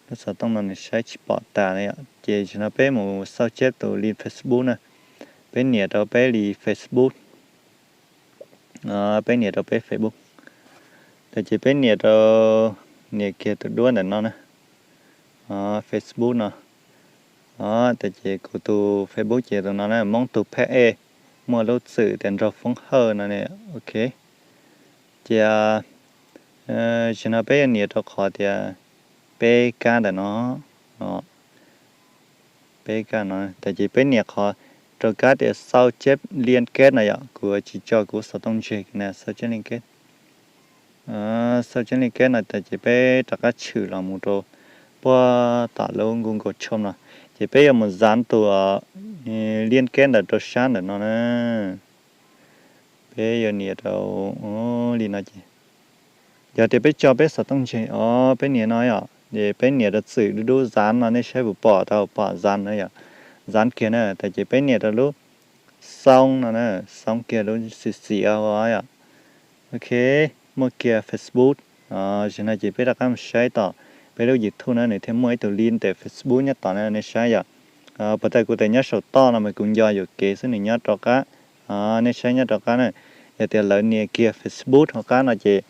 lub xov tooj no nws saib tsis pom tas na yom. Ces zaum no peb mus sao chép tus link Facebook na, peb nias rau peb li Facebook. Peb nias rau peb Facebook. Tab ces peb nias rau, nias kiag tus duab ntawm no na, Facebook no. Tab ces kuv tus Facebook ces tus no na, Hmoob tus phab ej, muaj lub txwm tias nraug Foob Hawj no ne. Ok, ces zaum no peb yuav nias rau qhov tias peb kab ntawm no, peb kab no, tab ces peb nias qhov rau kab tias sao chép liên kết no yom, kuv tsis tso kuv xov tooj ntseg na, sao chép liên kết. Sao chép liên kết no tab ces peb rov qab tshwm los mus rau puag tom lub Google Chrome no, ces peb yuav mus dán tus liên kết ntawd rau sab ntawm no na. Peb yuav nias rau li no ces, yog tias peb tso peb xov tooj ntseg os, peb nias no yom, ces peb nias rau txwm dub dub dán no, nej saib puas pom tau, pom dán no yom, dán kiag na, tab ces peb nias rau lub xoo no na, xoo kiag lub xim xim yom. Ok, muaj kiag Facebook. Zaum no ces peb rov qab mus saib tom peb lub YouTube na, nws thiaj muaj ib tug link ntawm Facebook nyob tod na, nej saib yom. Pas tas kuv tias nyob saum toj no mas kuv nco yuam kev xwb, nws nyob rau qab, nej saib nyob rau qab na. Yog tias lawv nias kiag Facebook hauv qab no ces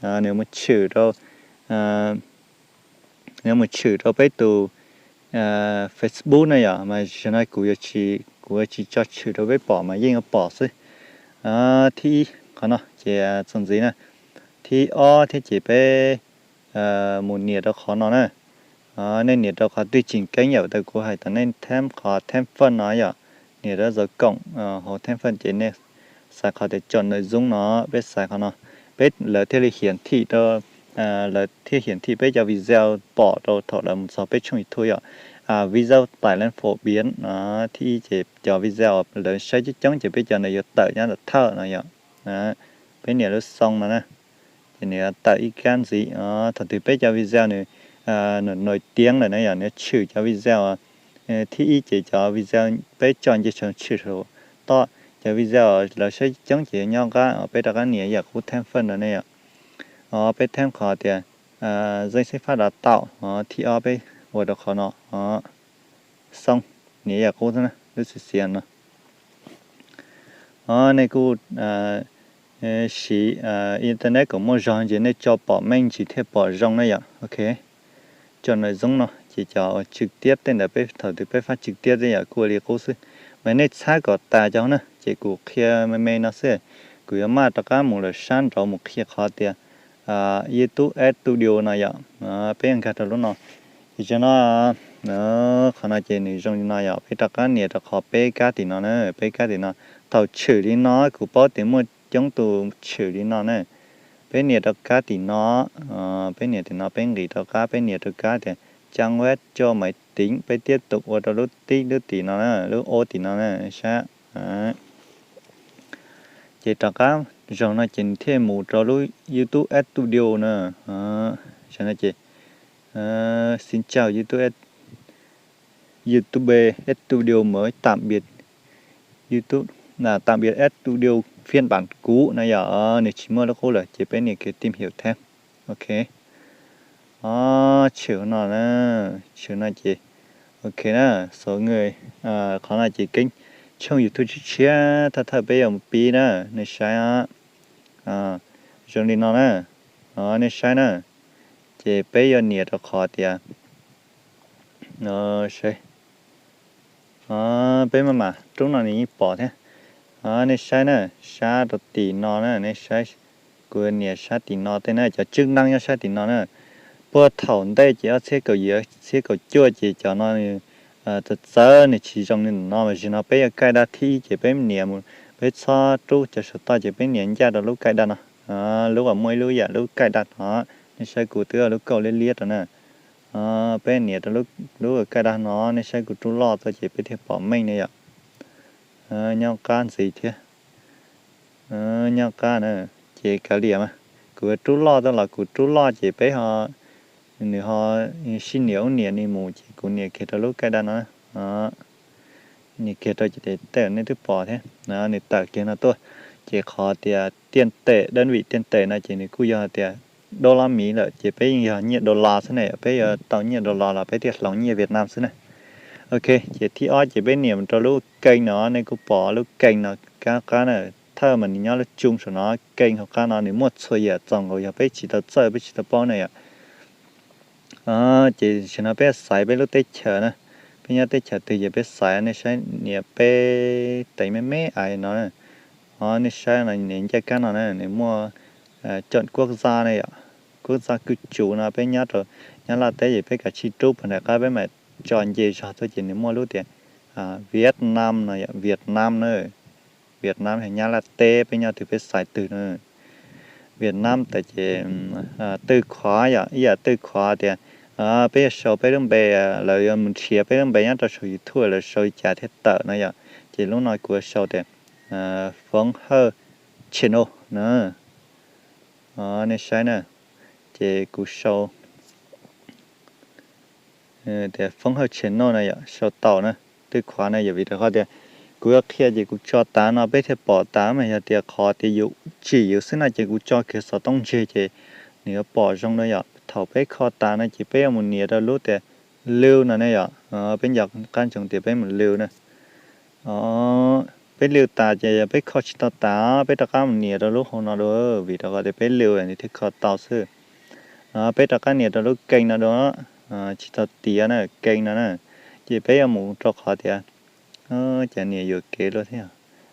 nws mus tshwm rau, nws mus tshwm rau peb tus Facebook na yom, mas zaum no kuv yuav tsis, kuv yuav tsis tso tshwm rau peb pom mas yeej yuav pom xwb. Thib ib qhov no ces txuas ntxiv na. Thib ob thiab ces peb mus nias rau qhov no na. Nej nias rau qhov twj ceev keeb yom, tas kuv hais tias nej thêm qhov thêm phần no yom, nias rau dấu cộng hauv thêm phần ces nej xaiv qhov tias chọn nội dung no, peb xaiv qhov no. Peb, lawv thiaj li hiển thị rau, lawv thiaj hiển thị peb cov video pom rau thaum lawv mus txog peb tshooj YouTube yom. Video tải lên phổ biến no, thib ib ces cov video lawv saib coob coob ces peb cov ntawd yuav tawm nyob ntawm thawj no yom. Peb nias lub xoo no na, ces nws yuav tawm ib kab ntxiv. Thaum twg peb cov video nws nổi tiếng lawm na yom, nws tshwm cov video thib ib ces cov video peb tso nce saum tshwm saum toj, cov video lawv saib coob ces nyob qab, peb rov qab nias yam qub thêm phần no ne yom. Peb thêm qhov tias danh sách phát đã tạo, thib ob peb ua rau qhov no, xoo, nias yam qub xwb na, lub xim xim no. Nej kuj siv internet kom muaj zog ces nej tso pom meej ntsis thiaj pom zoo na yom. Ok, chọn nội dung no ces cov trực tiếp tej ntawd peb thaum twg peb phát trực tiếp tej yam kuj ua li qub xwb. Mas nej txhab kom tas cov na, ces kuv qhia me me no xwb. Kuv yuav maj rov qab mus lawm sab nraud mus qhia qhov tias YouTube Ads Studio no yom. Peb yuav nkag rau lub no. Ces tam no, qhov no ces nws zoo li no yom, peb rov qab nias rau qhov peb kab tim no na, peb kab tim no. Thaum tshwm li no kuv paub tias muaj coob tus tshwm li no na. Peb nias rau kab tim no, peb nias tim no, peb nqis rau qab, peb nias rau kab tias trang web cho máy tính, peb tiếp tục ua rau lub tib lub tim no na, lub ua tim no na, saib. Ces rov qab zaum no ces nws thiaj mus rau lub YouTube Ads Studio na. Ces no ces xin chào YouTube, YouTube Ads Studio mới, tạm biệt YouTube, tạm biệt Ads Studio phiên bản cũ no yom, nws tsis muaj lub qub lawm ces peb nias kiag tìm hiểu thêm. Ok. Tshwm no na, tshwm no ces ok na, số người, qhov no ces kênh, tshooj YouTube tshiab tshiab thawj thawj peb yuav mus pib na, nej saib. Zoo li no na, nej saib na. Ces peb yuav nias rau qhov tias, peb maj mam rub no nws yeej pom thiab. Nej saib na, sab rau tim no na, nej saib, kuv nias sab tim no tej na, cov chức năng nyob sab tim no na. Puag thaum ntej ces ob txhiab kaum yim, ob txhiab kaum cuaj ces cov no txawv txawv, nws tsis zoo li no, mas zaum no peb yuav kaij daj thib ib ces peb nias mus, peb txhob rub cov saum toj ces peb nias ncaj rau lub kaij daj no. Lub uas muaj ib lub yam lub kaij daj no, nej saib kuv twb ua lub kauj liab liab rau na. Peb nias rau lub kaij daj no, nej saib kuv rub loj tuaj ces peb thiaj pom meej ne yom. Nyob qab ntxiv thiab. Nyob qab na, ces kav liam mas, kuv rub loj tuaj los kuv rub loj ces peb ho, nws ho sib nias ub nias ni mus ces kuv nias kiag rau lub kaij daj no. Nias kiag rau ces tej nej twb pom thiab, nws tawm kiag no tuaj. Ces qhov tias tiền tệ, đơn vị tiền tệ no ces nws kuj yog tias đô la Mỹ lawm ces peb yeej yog nyiaj dollar xwb ne, peb yuav tau nyiaj dollar los peb thiaj hloov nyiaj Việt Nam xwb na. Ok, ces thib ob ces peb nias mus rau lub kênh no, nej kuj pom lub kênh no kab qab na, thawj mas nws nyob lub tsoo saum no, kênh hauv qab no nws muaj txhua yam txaus nkaus, yog peb tsis tau txawj peb tsis tau paub na yom. Ces tam no peb xaiv peb lub teb chaws na, peb nyob teb chaws twg ces peb xaiv, nej saib nias peb teev me me ais no, nej saib no, nias ncaj kab no na, nws muaj chọn quốc gia ne yom, quốc gia cư trú no, peb nyob rau Nyab Laj teb ces peb kav tsij rub puag nram qab, peb mam tso nce zog tuaj ces nws muaj lub tias Việt Nam no yom, Việt Nam na. Việt Nam yog Nyab Laj teb, peb nyob twg peb xaiv twg na. Việt Nam tas ces twj khuav yom, ib yam twj khuav tias peb yuav sau peb lub npe, lawv yuav mus nrhiav peb lub npe nyob rau saum YouTube lawv sau li cas thiaj tawm no yom. Ces lub no kuv yuav sau tias Phóng Hawj Channel na. Nej saib na, ces kuv sau tias Phóng Hawj Channel no yom, sau tau na. Twj khuav na yom, vim rau qhov tias kuv yuav qhia ces kuv tso tas no peb thiaj pom tas, mas yog tias qhov tias yus tsim yus xwb no ces kuv tso kiag xov tooj ntseg ces nws yuav pom zoo na yom. Thaum peb kho tas no ces peb yuav mus nias rau lub tias lưu no ne yom. Peb nco qab ntsoov tias peb mus lưu na. Peb lưu tas ces yog peb kho tsis tau tas, peb rov qab mus nias rau lub hauv no dua, vim rau qhov tias peb lưu nws thiaj kho tau xwb. Peb rov qab nias rau lub kênh no dua, tsis tau tiav na, kênh no na. Ces peb yuav mus rau qhov tias, cas nias yuam kev luaj thiab.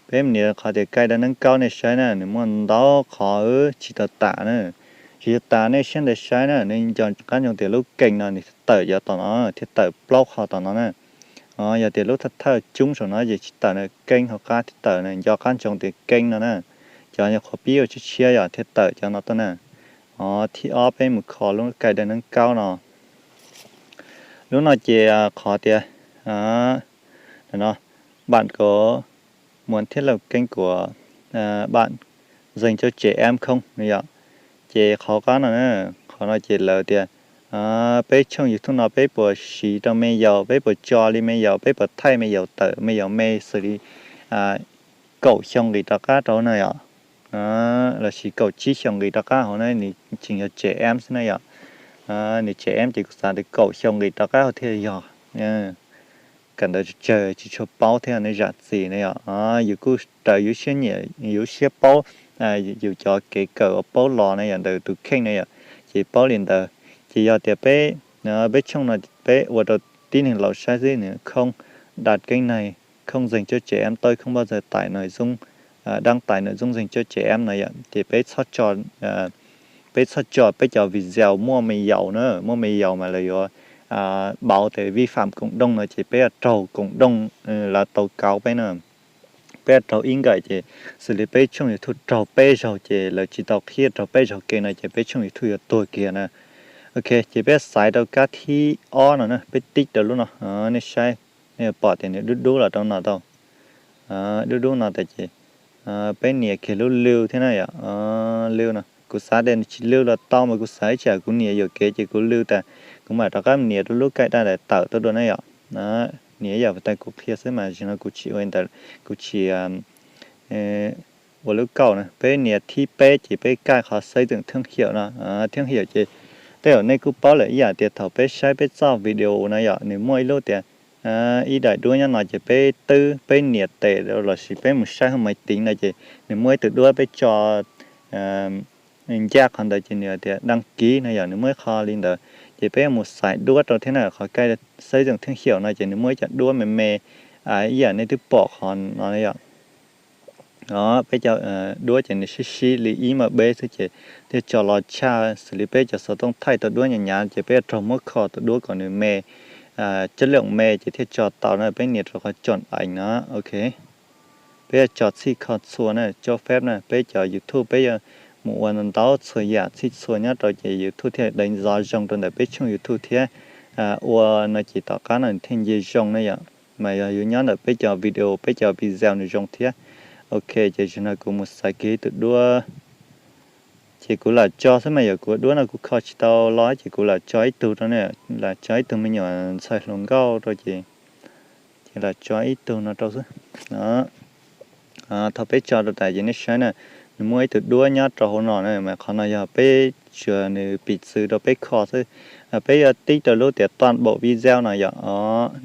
Peb mus nias rau qhov tias cài đặt nâng cao, nej saib na, nws muaj ntau qhov tsis tau tas na. Tsis tau tas, nej siab ntev saib na, nej nco qab ntsoov tias lub kênh no nws tawm cov tom no, thiaj tawm plaub qhov tom no na. Yog tias lub thawj thawj coob saum no ces tsis tawm na, kênh hauv qab thiaj tawm na, nco qab ntsoov tias kênh no na. Cov nyuam qhuav pib ua tshiab tshiab yom thiaj tawm cov no tuaj na. Thib ob peb mus kho lub cài đặt nâng cao no. Lub no ces qhov tias, no, bạn có muốn thiết lập kênh của bạn dành cho trẻ em không no yom. Ces qhov qab no, qhov no ces lawv tias peb tshooj YouTube no peb puas siv rau me yaus, peb puas tso li me yaus, peb puas thaij me yaus tawm, me yaus me xws li kaum xyoo nqis rov qab rau na yom, lossis kaum tsib xyoo nqis rov qab hauv na, nws tseem yog trẻ em xwb na yom. Nws trẻ em ces kuv xav tias kaum xyoo nqis rov qab hauv thiaj yog. Kawm ntawv tsawg tsawg tsis tshua paub thiab, nej zam txim na yom. Yus kuj raws yus siab nyiam, yus siab paub, yus cov kev kawm uas paub los na yom, ntawm tus kheej na yom, ces paub li ntawd. Ces yog tias peb, peb tshooj no peb ua rau tib neeg laus saib xwb, nws không đạt kênh này, không dành cho trẻ em, tôi không bao giờ tải nội dung đăng tải nội dung dành cho trẻ em no yom, ces peb txhob tso, peb txhob tso peb cov video muaj me yaus na, muaj me yaus mas lawv yuav pauv tias vi phạm cộng đồng no ces peb yuav raug cộng đồng lawv tố cáo peb na. Peb yuav raug ib nkawm ces xws li peb tshooj YouTube raug peb zaug ces lawv tsis tau qhib raug peb zaug ke no ces peb tshooj YouTube yuav tuag kiag na. Ok, ces peb xaiv rau kab thib ob no na, peb tib rau lub no, nej saib, nej pom tias nws dub dub los rau no tau. Dub dub no tas ces peb nias kiag lub lưu thiab na yom. Lưu no kuv xav tias nws tsis lưu los tau mas kuv xav ib tsam kuv nias yuam kev ces kuv lưu tas, kuv mam rov qab nias rau lub cài đặt tawm tuaj dua na yom. Nias ib yam tas kuv qhia xwb mas zaum no kuv tsis ua ntawd, kuv tsis ua lub kauj na. Peb nias thib peb ces peb cài qhov xây dựng thương hiệu no, thương hiệu ces tej zaum nej kuj paub lawm ib yam tias thaum peb saib peb txoj video no yom, nws muaj ib lub tias ib daim duab nyob no ces peb twb, peb nias tes lossis peb mus saib hauv máy tính no ces nws muaj ib tug duab peb tso ncaj qhov ntawd ces nws tias đăng ký no yom, nws muaj ib qho li ntawd ces peb yuav mus xaiv duab rau thiab na. Qhov cài xây dựng thương hiệu no ces nws muaj ib cov duab me me ib yam nej twb pom qhov no yom. Peb cov duab ces nws sib sib li ib mab beb xwb ces thiaj tso los tshaj xws li peb cov xov tooj thaij tau duab nyav nyav ces peb yuav raug muab kho tus duab kom nws me, chất lượng me ces thiaj tso tau na. Peb nias rau qhov chọn ảnh no, ok. Peb yuav tso txhij kho txhua na, cho phép na, peb cov YouTube peb yuav mus ua ntau txhua yam txhij txhua nyob rau ces YouTube thiaj deev zov zoo rau ntawm peb tshooj YouTube thiab. Ua no ces tom qab no nws thiaj nce zoo na yom, mas yog yus nyob ntawm peb cov video, peb cov video nws zoo thiab. Ok, ces zaum no kuv mus xaiv kiag tus duab. Ces kuv lam tso xwb mas yog kuv duab no kuv kho tsis tau los ces kuv lam tso ib tug rau, lam tso ib tug me nyuam ntxhais hluas nkauj rau ces, ces lam tso ib tug no rau xwb. Thaum peb tso rau tas ces nej saib na, nws muaj ib tug duab nyob rau hauv no na, mas qhov no yog peb tsuas nws piv txwv rau peb kho xwb. Peb yuav tib rau lub tias toàn bộ video no yom.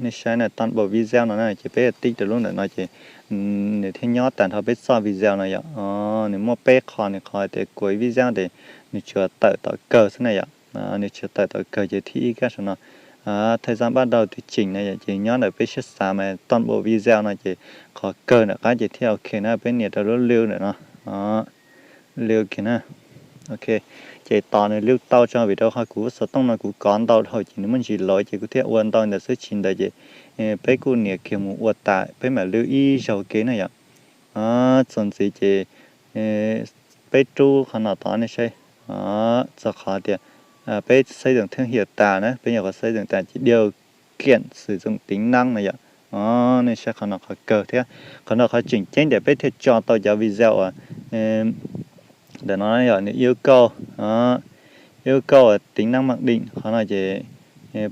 Nej saib na, toàn bộ video no na, ces peb yuav tib rau lub ntawm no ces nws thiaj nyob tag nrho peb txoj video no yom. Nws muaj peb qho, nws qhov tias cuối video ces nws tsuas tawm tom kawg xwb na yom. Nws tsuas tawm tom kawg ces thib ib kab saum no, thời gian bắt đầu từ chỉnh no yom, ces nyob ntawm peb siab xav mas toàn bộ video no ces qhov kawg nram qab ces thiaj ok na. Peb nias rau lub lưu ntawm no, lưu kiag na. Ok, ces tos nws lưu tau tso vim rau qhov kuv xov tooj no kuv kov ntau dhau ces nws muaj ntsis lawv ces kuv thiaj ua ntau ntawd xwb, tsis ntawd ces peb kuj nias kiag mus ua tas, peb mam lưu ib zaug kev na yom. Txuas ntxiv ces peb rub qhov no tod nej saib, txog qhov tias peb xây dựng thương hiệu tas na, peb nyuam qhuav xây dựng tas ces điều kiện sử dụng tính năng no yom. Nej saib qhov no qhov kawg thiab, qhov no qhov tseem ceeb tias peb thiaj tso tau cov video uas ntawm no yog nws yêu cầu, yêu cầu tính năng mặc định, qhov no ces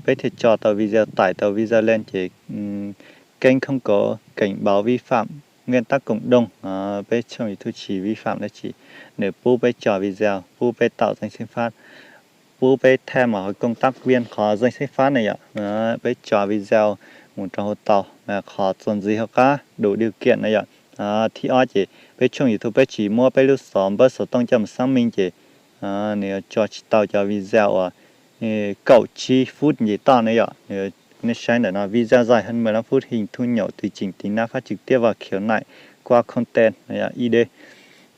peb thiaj tso tau video, tải tau video lên ces kênh không có cảnh báo vi phạm nguyên tắc cộng đồng, peb tshooj YouTube tsis vi phạm dab tsi, nws pub peb tso video, pub peb tạo danh sách phát, pub peb thay màu hộp công tác viên qhov danh sách phát na yom. Peb tso video mus rau hauv tau, qhov txuas ntxiv hauv qab đủ điều kiện na yom. Thib ob ces peb tshooj YouTube peb tsis muab peb lub xov npawb xov tooj coj mus xác minh ces nws yuav tso tsis tau cov video uas kaum tsib phút nce toj na yom. Nej saib ntawm no, video dài hơn mười lăm phút, hình thu nhỏ tùy chỉnh tính năng phát trực tiếp và khiếu nại qua content ID.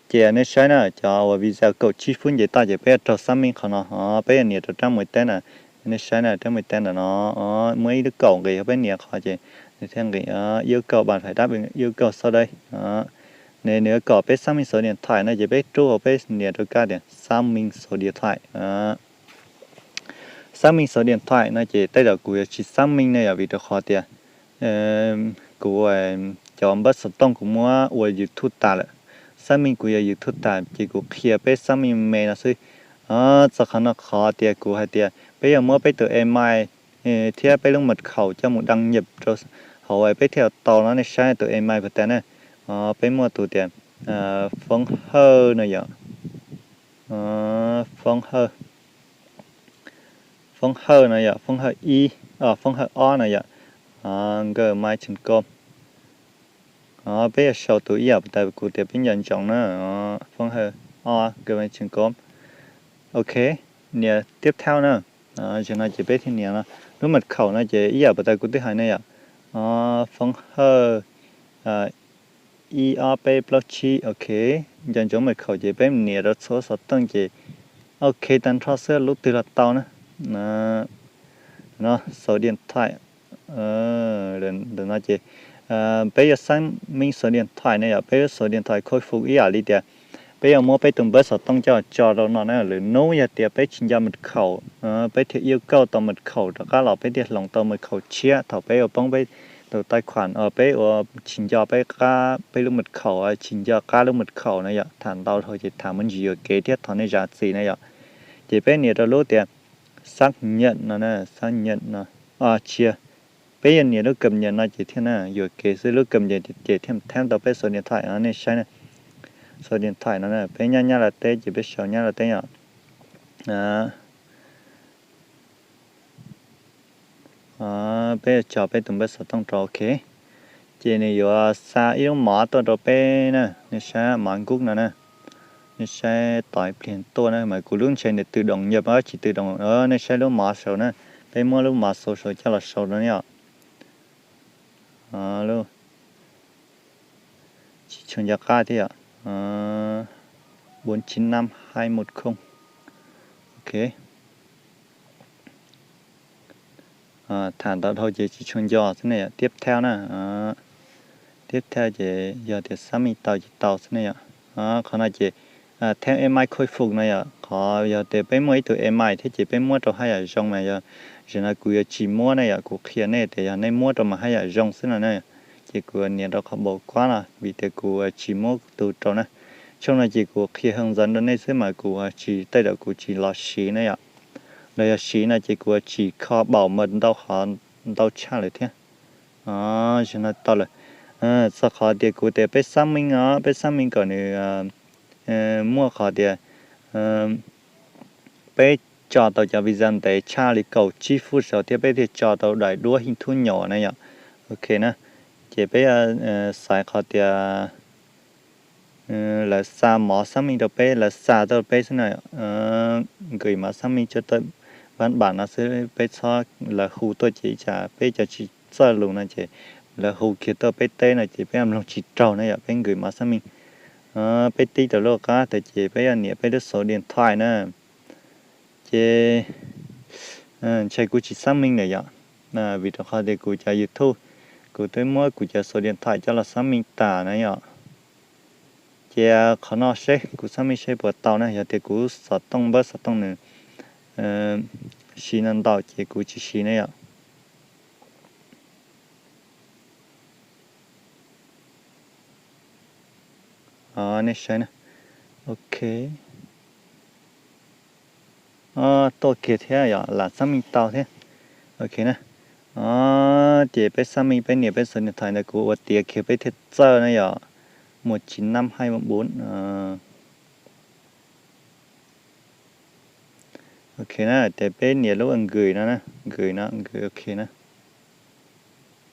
Ces nej saib na, cov uas video kaum tsib phút nce toj ces peb yuav raug xác minh qhov no, peb yuav nias rau rab muaj teb na. Nej saib na, rab muaj teb ntawm no muaj ib lub kaum nqis, peb nias qhov ces nws thiaj nqis yêu cầu bạn phải đáp ứng yêu cầu sau đây. Nws, nws yuav kom peb xác minh số điện thoại no ces peb rub hauv, peb nias rau kab tias xác minh số điện thoại. Xác minh số điện thoại no ces tej zaum kuv yuav tsis xác minh na yom, vim rau qhov tias kuv cov npawb xov tooj kuv muab ua YouTube tas lawm. Xác minh kuv yuav YouTube tas ces kuv qhia peb xác minh me no xwb. Txog qhov no qhov tias kuv hais tias peb yuav muab peb tus email thiab peb lub mật khẩu coj mus đăng nhập rau hauv peb thiaj tau no. Nej saib tus email puas tas na, peb muaj tus tias phone hawj no yom, phone hawj, phone hawj no yom, phone hawj ib, phone hawj ob no yom, gmail chấm com. Peb yuav sau tus ib yam puas tas kuv tias peb nco ntsoov na, phone hawj ob gmail chấm com. Ok, nias tiếp theo na. Zaum no ces peb thiaj nias no, lub mật khẩu no ces ib yam puas tas kuv twb hais na yom, phone hawj ib ob peb plaub tsib, ok. Nco ntsoov mật khẩu ces peb nias rau txhua xov tooj ces ok tag nrho xwb, lub twg los tau na. No, số điện thoại. Ntawm no ces peb yuav xác minh số điện thoại na yom, peb số điện thoại khôi phục ib yam li tias peb yuav muab peb tus npawb xov tooj coj tso rau no na. Lwm hnub yog tias peb tsis nco mật khẩu, peb thiaj yêu cầu tau mật khẩu rov qab los peb thiaj hloov tau mật khẩu tshiab thaum peb ua poob peb tus tài khoản, peb ua tsis nco peb qab peb lub mật khẩu, tsis nco qab lub mật khẩu na yom. Tham ntau dhau ces tham muaj ntsis yuam kev thiab thov nej zam txim na yom. Ces peb nias rau lub tias xác nhận no na, xác nhận no, tsis yog, peb yuav nias lub cập nhật no ces thiaj na, yuam kev xwb, lub cập nhật ces thiaj thab tau peb số điện thoại no nej saib na. Số điện thoại no na, peb nyob Nyab Laj teb ces peb sau Nyab Laj teb yom. Peb tso peb tus npawb xov tooj rau, ok. Ces nws yuav xa ib lub mov tuaj rau peb na, nej saib mov Google no na. Nej saib tos ib pliag tuaj na, mas kuv lub ntshe nws tự động nhập, tsis tự động, nej saib lub mov saud na. Peb muab lub mov saud saud coj los sau rau yom. Tsis tshua nco qab thiab yom. Bốn chín năm hai một không. Ok. Tham ntau dhau ces tsis tshua nco xwb ne yom. Tiếp theo na. Tiếp theo ces yog tias xác minh tau ces tau xwb ne yom. Qhov no ces theo email khôi phục no yom, qhov yog tias peb muaj ib tug email thiab ces peb muab rau haj yam zoo mas yog, zaum no kuv yuav tsis muab na yom, kuv qhia nej tias yog nej muab rau mas haj yam zoo xwb no na. Ces kuv nias rau qhov bầu cua no vim tias kuv tsis muab tus rau na. Tshooj no ces kuv qhia hướng dẫn rau nej xwb mas kuv tsis, tej zaum kuv tsis los siv na yom. Los yog siv no ces kuv tsis kho bảo mật ntau qhov, ntau tshaj lawm thiab. Zaum no tau lawm. Txog qhov tias kuv tias peb xác minh os, peb xác minh kom nws muaj qhov tias peb tso tau cov video ntev tshaj li kaum tsib phút saud thiab peb thiaj tso tau daim duab hình thu nhỏ na yom. Ok na. Ces peb xaiv qhov tias lawv xa mov xác minh rau peb, lawv xa tuaj rau peb xwb na. Gửi mã xác minh cho tôi văn bản no xwb, peb txhob, lawv hu tuaj ces ib tsam peb cov tsis txawj lus no ces lawv hu kiag tuaj peb teb no ces peb mloog tsis raug na yom. Peb gửi mã xác minh, peb tib rau lub qab tas ces peb yuav nias peb lub số điện thoại na. Ces ntshe kuv tsis xác minh lawm yom, vim rau qhov tias kuv cov YouTube, kuv twb muab kuv cov số điện thoại coj los xác minh tas na yom. Ces qhov no seb kuv xác minh seb puas tau na, yog tias kuv xov tooj, npawb xov tooj nws siv ntau ntau ces kuv tsis siv na yom. Nej saib na. Ok. Tuaj kiag thiab yom, lam xác minh tau thiab. Ok na. Ces peb xác minh, peb nias peb số điện thoại ntawd kuv ua tiav kiag peb thiaj txawj na yom. Một chín năm hai một bốn. Ok na, ces peb nias lub gửi no na, gửi no, gửi ok na.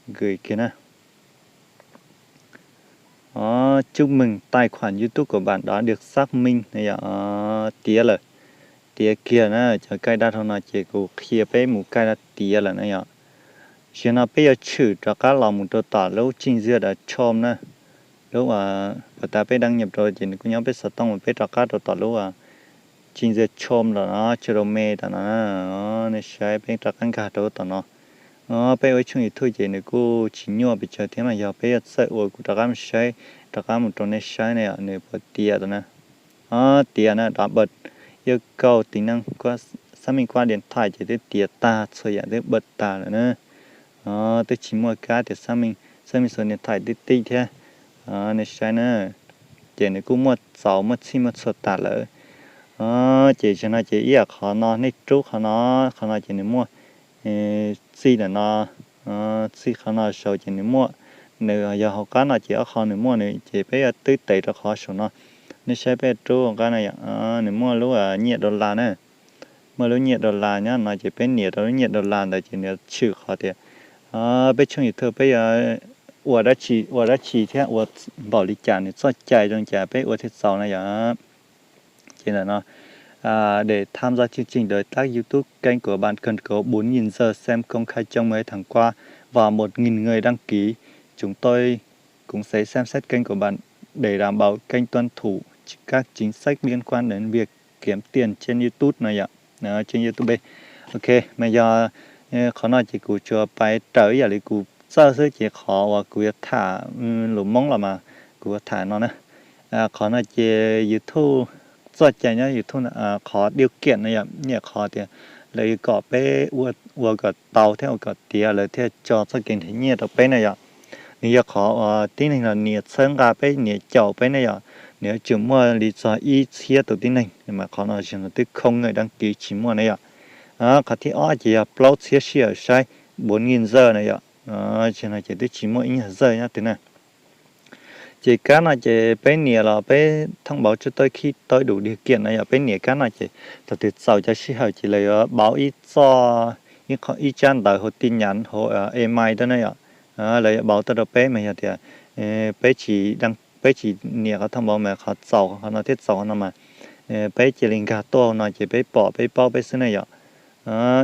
Gửi kiag na. Chúc mừng, tài khoản YouTube của bạn đã được xác minh na yom. Tiav lawm. Tiav kiag na, cov cài đặt hauv no ces kuv qhia peb mus cài đặt tiav lawm na yom. Zaum no peb yuav tshwm rov qab los mus rau tom lub trình duyệt Chrome na. Lub uas puas tas peb đăng nhập rau ces nws kuj nyob peb xov tooj, peb rov qab rau tom lub trình duyệt Chrome los no, Chrome tom no. Nej saib peb rov qab nkag rau tom no. Peb ua ib tshooj YouTube ces nws kuj tsis nyuaj pes tsawg thiab mas yog peb yuav txawj ua kuv rov qab mus saib, rov qab mus rau nej saib ne yom, nws puas tiav tau na. Tiav na, đã bật yêu cầu tính năng xác minh qua điện thoại ces twb tiav tag, txhua yam twb bật tag lawm na. Twb tsis muaj kab tias xác minh số điện thoại twb tib thiab. Nej saib na, ces nws kuj muaj txaus muaj txhij muaj txhua tas lawm. Ces zaum no ces ib yam qhov no nej rub qhov no, qhov no ces nws muaj txij ntawm no, txij qhov no saud ces nws muaj, nws yog hauv qab no ces ob qho nws muaj nws ces peb yuav twb tev rau qhov saum no. Nej saib peb rub qab no yom, nws muaj lub nyiaj dollar na. Muaj lub nyiaj dollar nyob no ces peb nias rau lub nyiaj dollar ntawd ces nws tshwm qhov tias peb tshooj YouTube peb yuav ua dab tsi, ua dab tsi thiab ua npaum li cas, nws txoj cai zoo cas peb ua thiaj txaus na yom. Ces ntawm no, để tham gia chương trình đối tác YouTube, kênh của bạn cần có bốn nghìn giờ xem công khai trong mười hai tháng qua và một nghìn người đăng ký. Chúng tôi Cũng sẽ xem xét kênh của bạn để đảm bảo kênh tuân thủ các chính sách liên quan đến việc kiếm tiền trên YouTube no yom, trên YouTube. Ok, mas yog qhov no ces kuv tsuas pais raws ib yam li kuv txawj xwb ces qhov uas kuv yuav tham lus Hmoob los mas kuv yuav tham no na. Qhov no ces YouTube txoj cai nyob YouTube, qhov điều kiện no yom, niaj qhov tias lawv yuav kom peb ua kom tau thiab ua kom tiav lawv thiaj tso txoj kev nrhiav nyiaj rau peb na yom. Nws yog qhov uas tib neeg los nias txhawb nqa peb, nias caum peb ne yom. Nws yuav tsum muaj li txog ib txhiab tus tib neeg mas qhov no twb không người đăng ký tsis muaj ne yom. Qhov thib ob ces yog plaub txhiab sij hawm saib bốn nghìn giờ na yom. Ces no ces twb tsis muaj ib nyuag giờ nyob twg na. Ces kab no ces peb nias los peb thông báo cho tôi khi tôi đủ điều kiện no yom, peb nias kab no ces thaum twg txaus cov sij hawm ces lawv yuav pauv ib txoj, ib tsab ntawv hauv tin nhắn hauv email tuaj ne yom. Lawv yuav pauv tuaj rau peb mas yog tias peb tsis nias qhov thông báo mas qhov txaus qhov no thiab txaus qhov no mas peb cia li nkag tuaj hauv no ces peb pom peb paub peb xwb ne yom.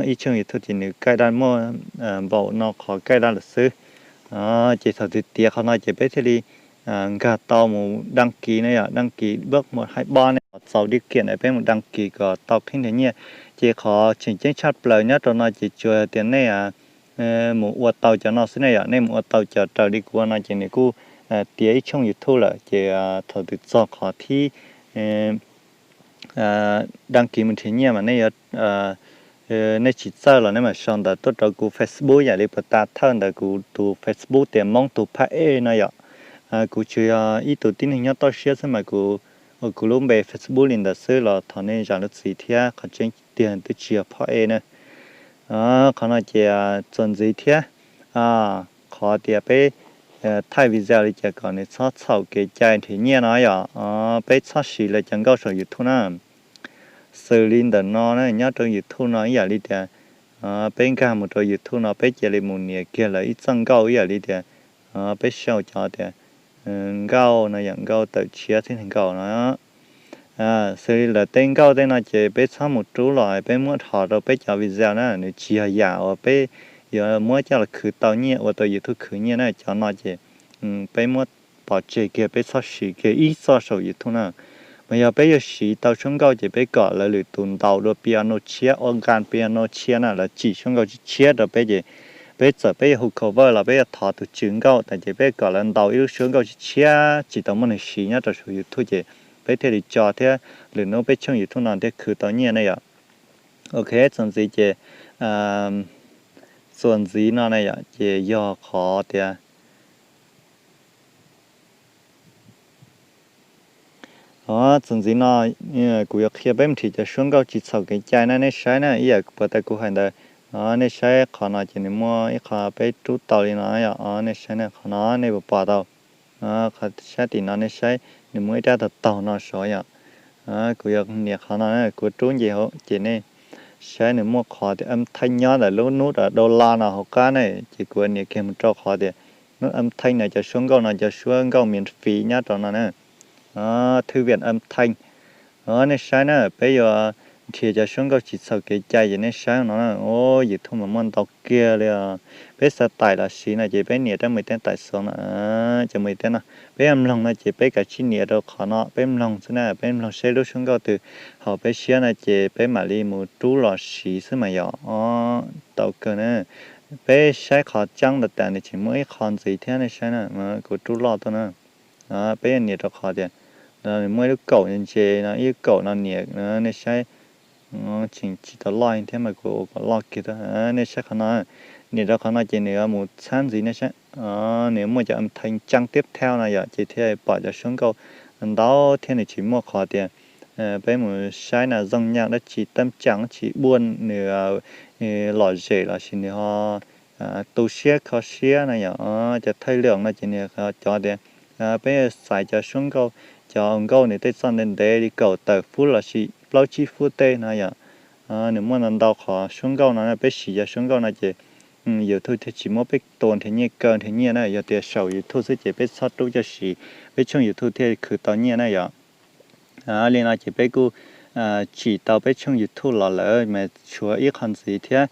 Ib tshooj YouTube ces nws kaij daj muaj npaum no qhov kaij daj lawm xwb. Ces thaum twg tiav qhov no ces peb thiaj li nkag tau mus đăng ký ne yom, đăng ký bước một hai ba ne, qhov txaus điều kiện peb mus đăng ký kom tau qhib nrhiav nyiaj. Ces qhov tseem ceeb tshaj plaws nyob rau no ces tsuas tias nej mus ua tau cov no xwb ne yom, nej mus ua tau cov raws li kuv no ces nws kuj tiav ib tshooj YouTube lawm. Ces thaum twg txog qhov thib đăng ký mus nrhiav nyiaj mas nej yuav, nej tsis txawj los nej mam sau ntawv tuaj rau kuv Facebook yam li puas tas thawj ntawd kuv tus Facebook tias Hmoob tus phaj ej no yom. Kuv tsuas yog ib tug tib neeg nyob toj siab xwb mas kuv ua kuv lub npe Facebook li ntawd xwb los thov nej zam lub txim thiab, qhov tseeb tiag twb tsis yog phaj ej na. Qhov no ces txuas ntxiv thiab, qhov tias peb thaij video li cas kom nws txhob txhaum kev cai nrhiav nyiaj no yom, peb txhob siv lawv cov nkauj saum YouTube na. Xws li ntawm no na, nyob rau YouTube no ib yam li tias peb nkag mus rau YouTube no peb cia li mus nias kiag lawv ib txoj nkauj ib yam li tias peb sau cov tias nkauj no yom, nkauj tawm tshiab thiab neeg nkaus no. Xws li lawv tej nkauj tej no ces peb txhob mus rub los peb muab dhos rau peb cov video na, nws tsis yog yam uas peb yuav muab coj los khwv tau nyiaj ua tau YouTube khwv nyiaj na. Cov no ces peb muab pov tseg kiag, peb txhob siv kiag ib txoj saum YouTube na. Mas yog peb yuav siv tau suab nkauj ces peb kom lawv lwm tus ntaus dua piano tshiab, organ piano tshiab na, lawv tsim suab nkauj tshiab tshiab rau peb ces peb txawm peb yuav hu cover los peb yuav thov tus tswv nkauj tas ces peb kom lawv ntaus ib lub suab nkauj tshiab tshiab tsis tau muaj neeg siv nyob rau saum YouTube ces peb thiaj li tso thiab lwm hnub peb tshooj YouTube no thiaj khwv tau nyiaj ne yom. Ok, txuas ntxiv ces, txuas ntxiv no ne yom, ces yog qhov tias txuas ntxiv no kuv yuav qhia peb mus nrhiav cov suab nkauj tsis txhaum kev cai na, nej saib na, ib yam puas tas kuv hais ntawd. Nej saib qhov no ces nws muaj ib qho peb rub tau li no yom, nej saib na, qhov no nej puas pom tau? Qhov sab tim no nej saib nws muaj ib rab taug taug no saud yom. Kuv yuav nias qhov no, kuv rub nce hauv ces nej saib nws muaj qhov tias âm thanh nyob ntawm lub nub dollar no hauv qab ne, ces kuv nias kiag mus rau qhov tias nub âm thanh no, cov suab nkauj no, cov suab nkauj miễn phí nyob rau no na. Thư viện âm thanh. Nej saib na, peb yuav nrhiav cov suab nkauj tsis txhaum kev cai ces nej saib no, YouTube mas muaj ntau kiag li os. Peb xav tải los siv no ces peb nias rau mus tej tải xuống no, ces mus tej no peb yuav mloog no ces peb kav tsij nias rau qhov no peb mloog xwb na, peb mloog seb lub suab nkauj twg haum peb siab no ces peb mam li mus rub los siv xwb mas yog tau kawg na. Peb saib qhov tseeb ntawd tas nws tseem muaj ib qho ntxiv thiab, nej saib na, kuv rub loj tuaj na. Peb yuav nias rau qhov tias nws muaj ib lub kaum ntse no, ib lub kaum no nias, nej saib, tseem tsis tau loj thiab mas kuv ua kom loj kiag. Nej saib qhov no, nias rau qhov no ces nws yuav mus txhab ntxiv, nej saib, nws yuav muaj cov âm thanh trang tiếp theo no yom, ces thiaj pom cov suab nkauj ntau thiab nws tsis muaj qhov tias peb mus saib na, zong nyaj dab tsi, tâm trạng dab tsi, buaj nws lom zem los sis nws ho tu siab kho siab no yom. Cov thawj lwm no ces nws cov tias peb xaiv cov suab nkauj, cov nkauj nws tej txoj ntev ntev li kaum tawm fub los sis plaub tsib fub tej no yom. Nws muaj ntau ntau qhov suab nkauj no, peb siv cov suab nkauj no ces YouTube thiaj tsis muab peb tua nrhiav nyiaj kaw nrhiav nyiaj na. Yog tias saum YouTube xwb ces peb txhob rub coj siv, peb tshooj YouTube thiaj khwv tau nyiaj na yom. Li no ces peb kuj tsim tau peb tshooj YouTube los lawm mas tshuav ib qho ntxiv thiab,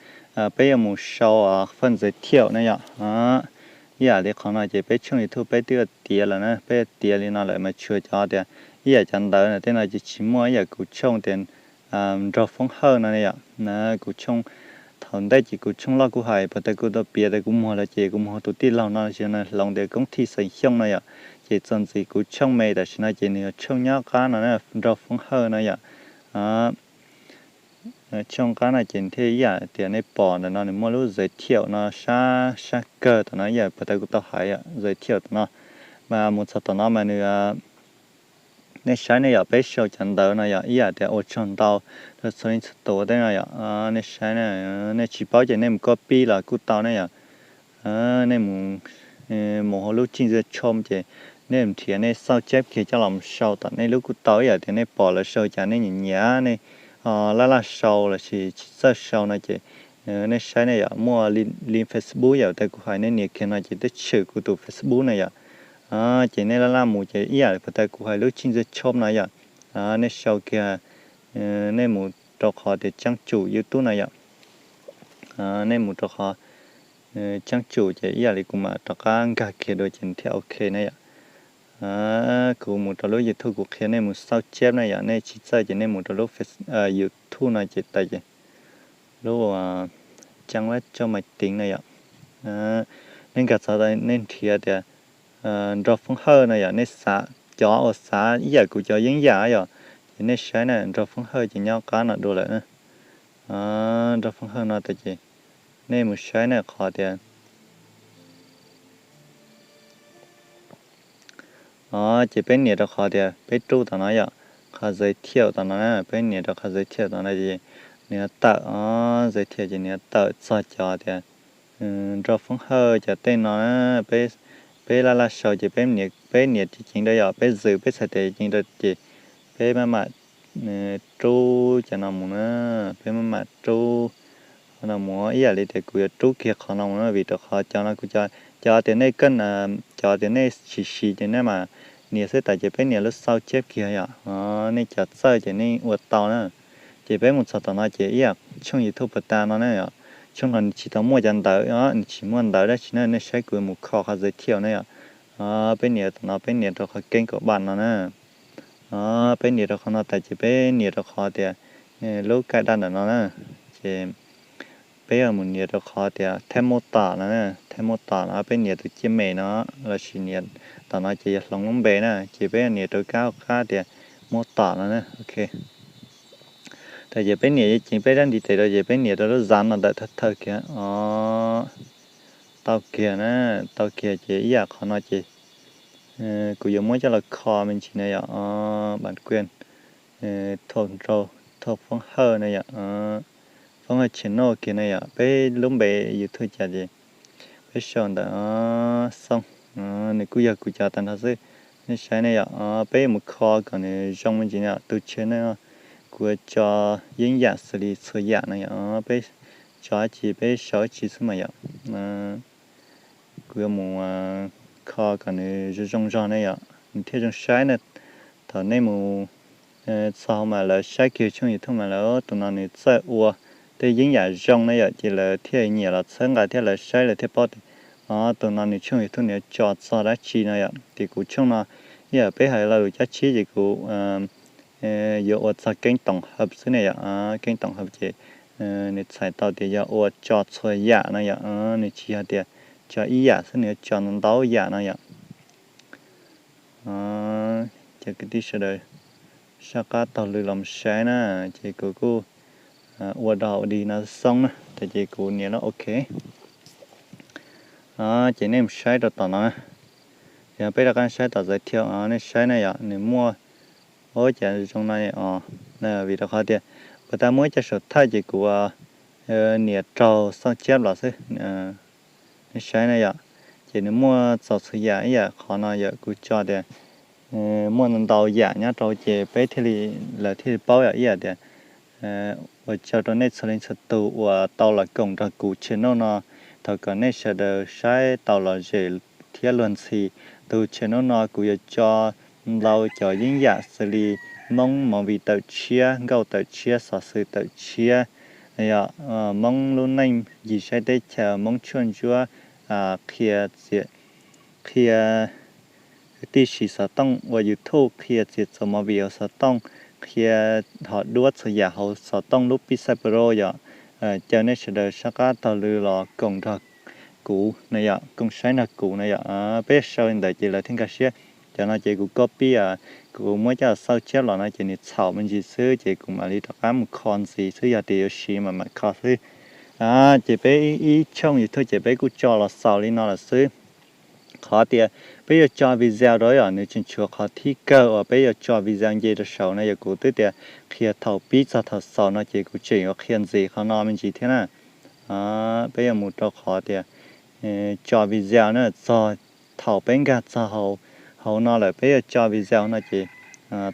peb yuav mus sau phần giới thiệu na yom. Ib yam li qhov no ces peb tshooj YouTube peb twb tiav lawm na, peb tiav li no lawm mas tshuav cov tias ib yam cov ntawv no tej no ces tsis muaj, ib yam kuv tshooj tias nrog Foob Hawj no yom, kuv tshooj thaum ntej ces kuv tshooj loj kuv hais puas tas kuv tau piav tas kuv muag los ces kuv muag tus tij laug no los sis hloov tias Koob Thij Xeem Xyooj no yom, ces txuas ntxiv kuv tshooj me tam sim no ces nws yog tshooj nyob qab no na, nrog Foob Hawj no yom. Tshooj qab no ces thiaj ib yam tias nej pom ntawm no nws muaj lub giới thiệu no sab sab kawg tom no, ib yam puas tas kuv tau hais giới thiệu tom no, mas mus txog tom no mas nws, nej saib nej yom, peb sau cov ntawv no yom, ib yam tias ua tsaug ntau rau txhua leej txhua tus tej no yom. Nej saib, nej tsis paub ces nej mus copy los kuj tau ne yom. Nej mus, mus hauv lub 进行 chom ces nej nrhiav nej xauj chép kiag coj los sau tom nej lub kuj tau, ib yam tias nej pom lawv sau cas nej nyiam nyiam nej laj laj sau los sis tsis txawj sau no ces nej saib nej yom, muaj li Facebook yam tas kuv hais nej nias kiag no ces twb tshwm kuv tus Facebook na yom. Ces nej laj laj mus ces ib yam puas tas kuv hais lub 进行 chom no yom, nej sau kiag, nej mus rau qhov tias 关注 YouTube no yom. Nej mus rau qhov 关注 ces ib yam li kuv mam rov qab nkag kiag dua ces thiaj ok na yom. Kuv mus rau lub YouTube kuv qhia nej mus xauj chép na yom, nej tsis txawj ces nej mus rau lub Face, YouTube no ces tas ces lub trang web trong máy tính na yom. Nej nkag txog nej nrhiav tias nrog Foob Hawj no yom, nej xav, cov uas xav ib yam kuv cov yeeb yam yom, ces nej saib na, nrog Foob Hawj ces nyob qab no dua lawm na. Nrog Foob Hawj no tas ces nej mus saib na qhov tias ces peb nias rau qhov tias peb rub tom no yom, qhov giới thiệu tom no na, peb nias rau qhov giới thiệu tom no ces nws yuav tawm, giới thiệu ces nws yuav tawm txog cov tias nrog Foob Hawj cov tej no na, peb laj laj sau ces peb nias ceev ceev rau yom, peb zwm peb txhais tes ceev rau ces peb maj mam rub cov no mus na, peb maj mam rub qhov no mus ib yam li tias kuv yuav rub kiag qhov no mus na, vim rau qhov cov no kuv, cov tias nej, cov tias nej tsis siv ces nej mam nias xwb, tas ces peb nias lub xauj chép kiag yom, nej cov txawj ces nej ua tau na. Ces peb mus txog tom no ces ib yam tshooj YouTube puas tas no na yom, tshooj no nws tsis tau muaj cov ntawv, nws tsis muaj ntawv dab tsi na, nej saib kuv mus kho qhov giới thiệu na yom. Peb nias tom no peb nias rau qhov kênh của bạn no na. Peb nias rau qhov no tas ces peb nias rau qhov tias lub cài đặt ntawm no na, ces peb yuav mus nias rau qhov tias thêm mô tả no, thêm mô tả no peb nias tus chia sẻ no, los sis nias tom no ces yog hloov lub npe na, ces peb nias rau kab hauv qab tias mô tả no na, ok. Tas ces peb nias ceev peb rab ntiv tes rau ces peb nias rau lub zam no ntawm thawj thawj kiag os. Tau kiag na, tau kiag ces ib yam qhov no ces kuv yuav muab coj los kho me ntsis na yom, bản quyền, thauj rau, thauj Foob Hawj na yom, Foob Hawj channel kiag na yom, peb lub npe YouTube cas ces peb sau ntawm Xoo, nws kuj yog kuv cov tag nrho xwb. Nej saib ne yom, peb mus kho kom nws zoo me ntsis na yom, tus channel no kuv tso yeeb yam xws li txhua yam no yom, peb tso dab tsi peb sau dab tsi xwb mas yom. Kuv yuav mus kho kom nws zoo zoo zog ne yom, nws thiaj zoo saib na. Thaum nej mus txog mas lawv saib kiag tshooj YouTube mas lawv, tus no nws txawj ua tej yeeb yam zoo na yom, ces lawv thiaj nyiam los txhawb nqa thiab lawv saib lawv thiaj paub tias tus no nws tshooj YouTube nws yuav tso txog dab tsi no yom. Ces kuv tshooj no ib yam peb hais lo lus cab tshib ces kuv yuav ua txog kênh tổng hợp xwb ne yom, kênh tổng hợp ces nws txhais tau tias yog ua tso txhua yam no yom, nws tsis yog tias tso ib yam xwb, nws yuav tso ntau yam no yom. Ces kwv tij sawv daws saj qab taug lw los saib na, ces kuv kuj ua dog ua dig no xoob na, tas ces kuv nias lub ok. Ces nej mus saib rau tom no na, yog peb rov qab saib tom giới thiệu nej saib na yom, nws muaj ua cas zoo no os, vim rau qhov tias puas tas muaj ib co saum thawj ces kuv nias raug xauj chép los xwb. Nej saib na yom, ces nws muaj txaus txhua yam ib yam qhov no yom, kuv tso tias muaj ntau yam nyob rau ces peb thiaj li, lawv thiaj li paub yom, ib yam tias ua tsaug rau nej txhua leej txhua tus uas tau los koom nrog kuv channel no. Thov kom nej sawv daws saib tau lom zem thiab luag ntxhi. Tus channel no kuv yuav tso ntau cov yeeb yam xws li Hmoob movie tawm tshiab, nkauj tawm tshiab, xov xwm tawm tshiab, Hmoob lub neej yim saib teb chaws, Hmoob tshuaj ntsuab, qhia, qhia kwv tij siv xov tooj ua YouTube, qhia txiav txuas movie hauv xov tooj, qhia hom duab txhua yam hauv xov tooj lub Pixel Pro yom. Caw nej sawv daws sab qab taug lw los koom nrog kuv no yom, koom saib nrog kuv no yom. Peb sau li ntawd ces lawv thiaj nkag siab. Cov no ces kuv copy, kuv muab coj xauj tshiab los no ces nws txhaum me ntsis xwb ces kuv mam li rov qab mus kho ntxiv xwb, yog tias yuav siv mas mam kho xwb. Ces peb ib tshooj YouTube ces peb kuj tso los xaus li no lawm xwb. Qhov tias peb yuav tso video rau yom, nws tseem tshuav qhov thib kawg uas peb yuav tso video nce rau saud no yom. Kuv twb tias qhia thaum pib txog thaum xaus no ces kuv tseem yuav qhia ntxiv qhov no me ntsis thiab na. Peb yuav mus rau qhov tias tso video na, txog thaum peb nkag txog hauv no lawm peb yuav tso video no ces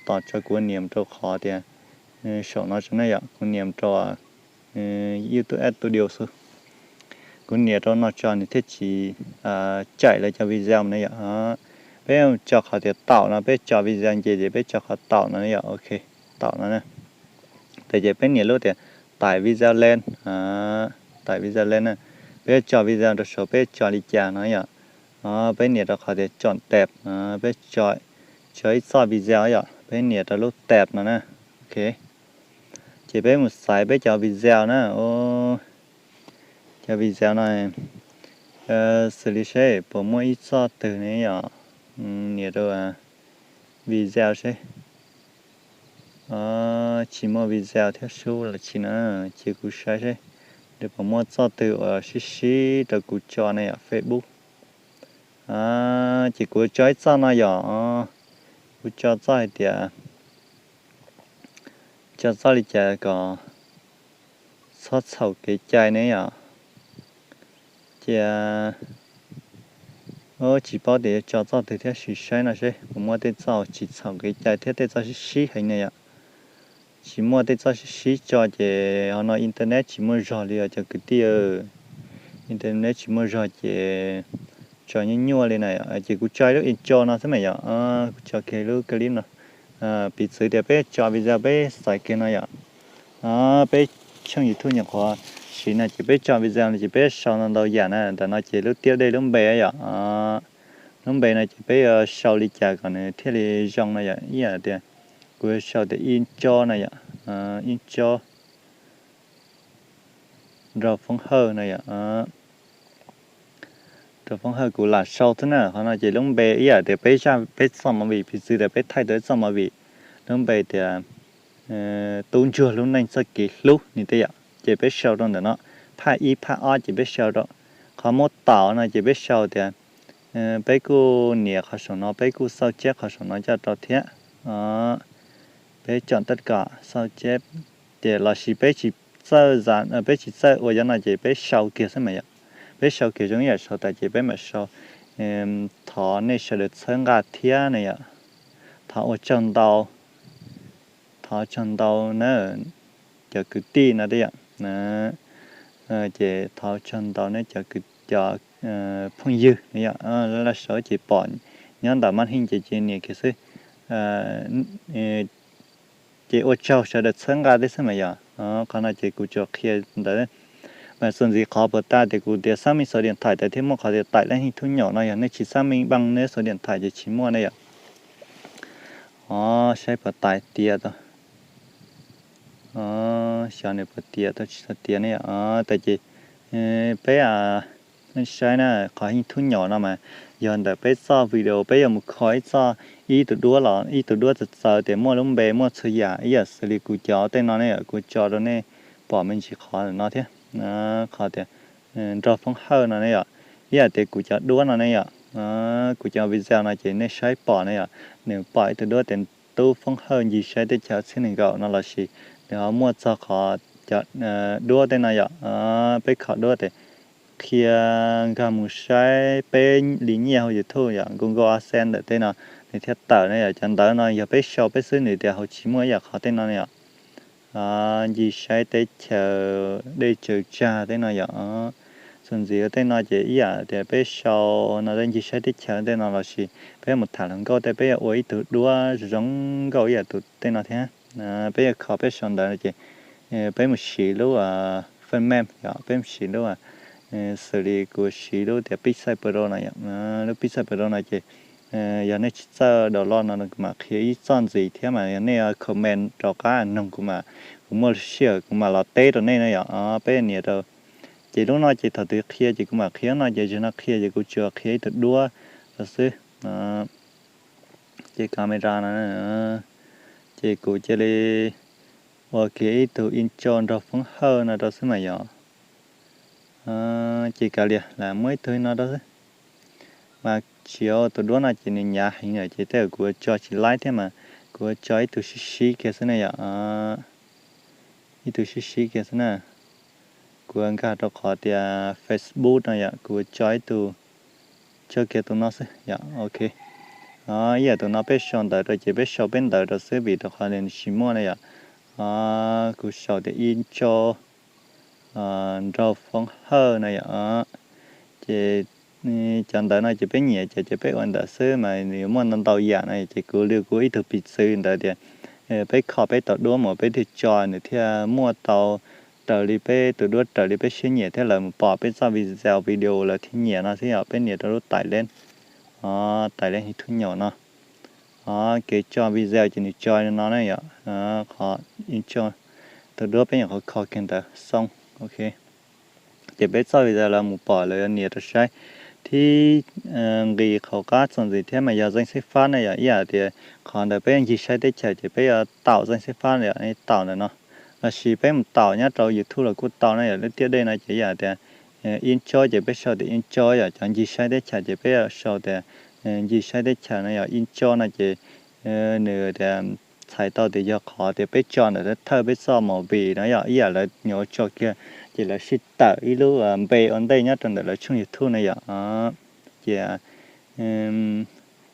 tos tso kuv nias rau qhov tias saum no tso na yom, kuv nias rau YouTube Studio xwb. Kuv nias rau no tso nws thiaj tsis caim lawv cov video na yom. Peb tso qhov tias taum no, peb tso video nce ces peb tso qhov taum no yom, ok, taum no na. Tes ces peb nias lub tias tải video lên, tải video lên na. Peb tso video rau saud peb tso li cas no yom. Peb nias rau qhov tias chọn tệp, peb tso ib txoj video yom, peb nias rau lub tệp no na. Ok, ces peb mus xaiv peb cov video na. Cov video no xws li seb puas muaj ib txoj twg ne yom. Nias rau video seb. Tsis muaj video thiab sub los tsis na. Ces kuv saib seb nws puas muaj txoj twg uas sib sib rau kuv tso na yom, Facebook. Ces kuv tso ib txoj no yom. Kuv tso txoj hais tias, tso txoj li cas kom txhob txhaum kev cai ne yom. Cia, tsis paub tias yuav tso txoj twg thiab, sim saib no seb puas muaj tej txoj tsis txhaum kev cai thiab tej txoj sib sib heev ne yom. Tsis muaj tej txoj sib sib tso ces ho no internet tsis muaj zog li os cov kwv tij. Internet tsis muaj zog ces tso nyuaj nyuaj li na. Ces kuv tso ib lub intro no xwb mas yom. Kuv tso kiag lub clip no. Piv txwv tias peb tso video peb xaiv kiag no yom. Peb tshooj YouTube nyuam qhuav siv no ces peb tso video no ces peb sau ntau ntau yam na. Ntawm no ces lub tiab dej lub npe yom. Lub npe no ces peb yuav sau li cas kom nws thiaj li zoo no yom. Ib yam tias kuv yuav sau tias ib tsob no yom, ib tsob nrog foob hawj no yom. Nrog foob hawj kuv lam sau xwb na. Qhov no ces lub npe ib yam tias peb zaj peb txoj movie, piv txwv tias peb thaij tau ib txoj movie, lub npe tias Tub Ntsuag lub neej txoj kev hlub no tej yom, ces peb sau rau ntawm no. Phaj ib phaj ob ces peb sau rau. Qhov muab taum no ces peb sau tias peb kuj nias qhov saum no, peb kuj xauj tshiab qhov saum no coj rau thiab. Peb chọn tất cả, xauj tshiab, ces los sis peb tsis txawj, peb tsis txawj ua cov no ces peb sau kiag xwb mas yom. Peb sau kiag zoo ib yam saum tas ces peb mam sau thov nej sawv daws txhawb nqa thiab na yom. Thov ua tsaug ntau, thov tsaug ntau na cov kwv tij no tej yom. Ces thov tsaug ntau neb cov, cov phooj ywg no yom. Laj laj saud ces pom nyob ntawm mab hij ces cia nias kiag xwb. Ces ua tsaug sawv daws txhawb nqa tej xwb mas yom. Qhov no ces kuv tsuas qhia ntawd. Mas txuas ntxiv qhov puas tas tias kuv tias xác minh số điện thoại tas thiab muaj qhov tias tải lên hình thu nhập no yog nej tsis xác minh bằng neb số điện thoại ces tsis muaj ne yom. Saib puas tải tias tau, xyov nws puas tias tau tsis tau tias ne yom. Tas ces peb saib na, qhov hình thu nhập no mas yog ntawm peb txoj video peb yuav mus kho ib txoj, ib tug duab los ib tug duab txawv txawv tias muaj lub npe muaj txhua yam ib yam xws li kuv cov tej no ne yom, kuv tso rau nej pom me ntsis qhov no thiab. Qhov tias nrog foob hawj no ne yom, ib yam tias kuv cov duab no ne yom. Kuv cov video no ces nej saib pom ne yom, nws pom ib tug duab tias Tub Foob Hawj ncig saib teb chaws txhiab nees nkaum no los sis nws ho muaj txog qhov cov duab tej no yom. Peb kho duab tias qhia nkag mus saib peb li nyiaj hauv YouTube yom, Google AdSense ntawm tej no nws thiaj tawm ne yom. Cov ntawv no yog peb sau peb xwb, nws tias hauv tsis muaj ib yam qhov tej no ne yom. Ncig saib teb chaws, dej tsaws tsag tej no yom. Txuas ntxiv tej no ces ib yam tias peb sau no ncig saib teb chaws tej no los sis peb mus tham hluas nkauj tej peb yuav ua ib tug duab zoo nkauj ib yam tus tej no thiab. Peb yuav kho peb sau ntawv ces peb mus siv lub phần mềm yom, peb mus siv lub Xws li kuv siv lub tias Pixel Pro no yom, lub Pixel Pro no ces yog nej tsis txawj download no kuv mam qhia ib txoj ntxiv thiab mas yog nej comment rov qab noog kuv mas kuv muaj lub sij hawm kuv mam los teb rau nej na yom. Peb nias rau, ces lub no ces thaum twg qhia ces kuv mam qhia no ces zaum no qhia ces kuv tsuas qhia ib tug duab rau xwb. Ces camera no ces kuv cia li ua kiag ib tug intro nraug Foob Hawj no rau xwb mas yom. Ces kav liam lam muab ib tug no rau xwb. Mas tsis ua tus duab no ces nws hnyav heev lawm ces tej zaum kuv tso tsis laib thiab mas kuv tso ib tug sib sib kiag xwb na yom. Ib tug sib sib kiag xwb na. Kuv nkag rau qhov tias Facebook no yom, kuv tso ib tug, tso kiag tus no xwb yom, ok. Ib yam tus no peb sau ntawv rau ces peb sau peb ntawv rau xwb vim rau qhov nws tsis muaj na yom. Kuv sau tias ib ntso nraug Foob Hawj no yom. Ces cov ntawv no ces peb nyiam ces ces peb ua ntawv xwb mas nws yuav muaj ntau ntau yam no ces kuv li kuv ib tug piv txwv ntawd tias peb kho peb tau duab mus peb thiaj tso nws thiaj muaj tau raws li peb tus duab raws li peb siab nyiam thiab lawv mus pom peb txoj video, video lawv thiaj nyiam no xwb yom. Peb nias rau lub tais leb, tais leb hib thub nyaum no. Kev tso video ces nws tso no na yom. Qhov ib tso tus duab peb nyuam qhuav kho kiag ntawd xoo, ok. Ces peb txoj video lawv mus pom lawv yuav nias rau saib. Thib nqis hauv qab txuas ntxiv thiab mas yog zeej xib fab na yom, ib yam tias qhov ntawd peb ncig saib teb chaws ces peb yuav taum zeej xib fab yom, taum ntawm no. Los sis peb mus taum nyob rau YouTube los kuj tau na yom, lub tiaj dej no ces ib yam tias ib ntso ces peb sau tias ib ntso yom, cov ncig saib teb chaws ces peb yuav sau tias ncig saib teb chaws no yom, ib ntso no ces nws tias txhais tau tias yog qhov tias peb tso ntawm thawj peb txoj movie no yom, ib yam lawv nyuam qhuav tso kiag ces lawv sib tawm ib lub npe ua ntej nyob rau ntawm lawv tshooj YouTube na yom. Ces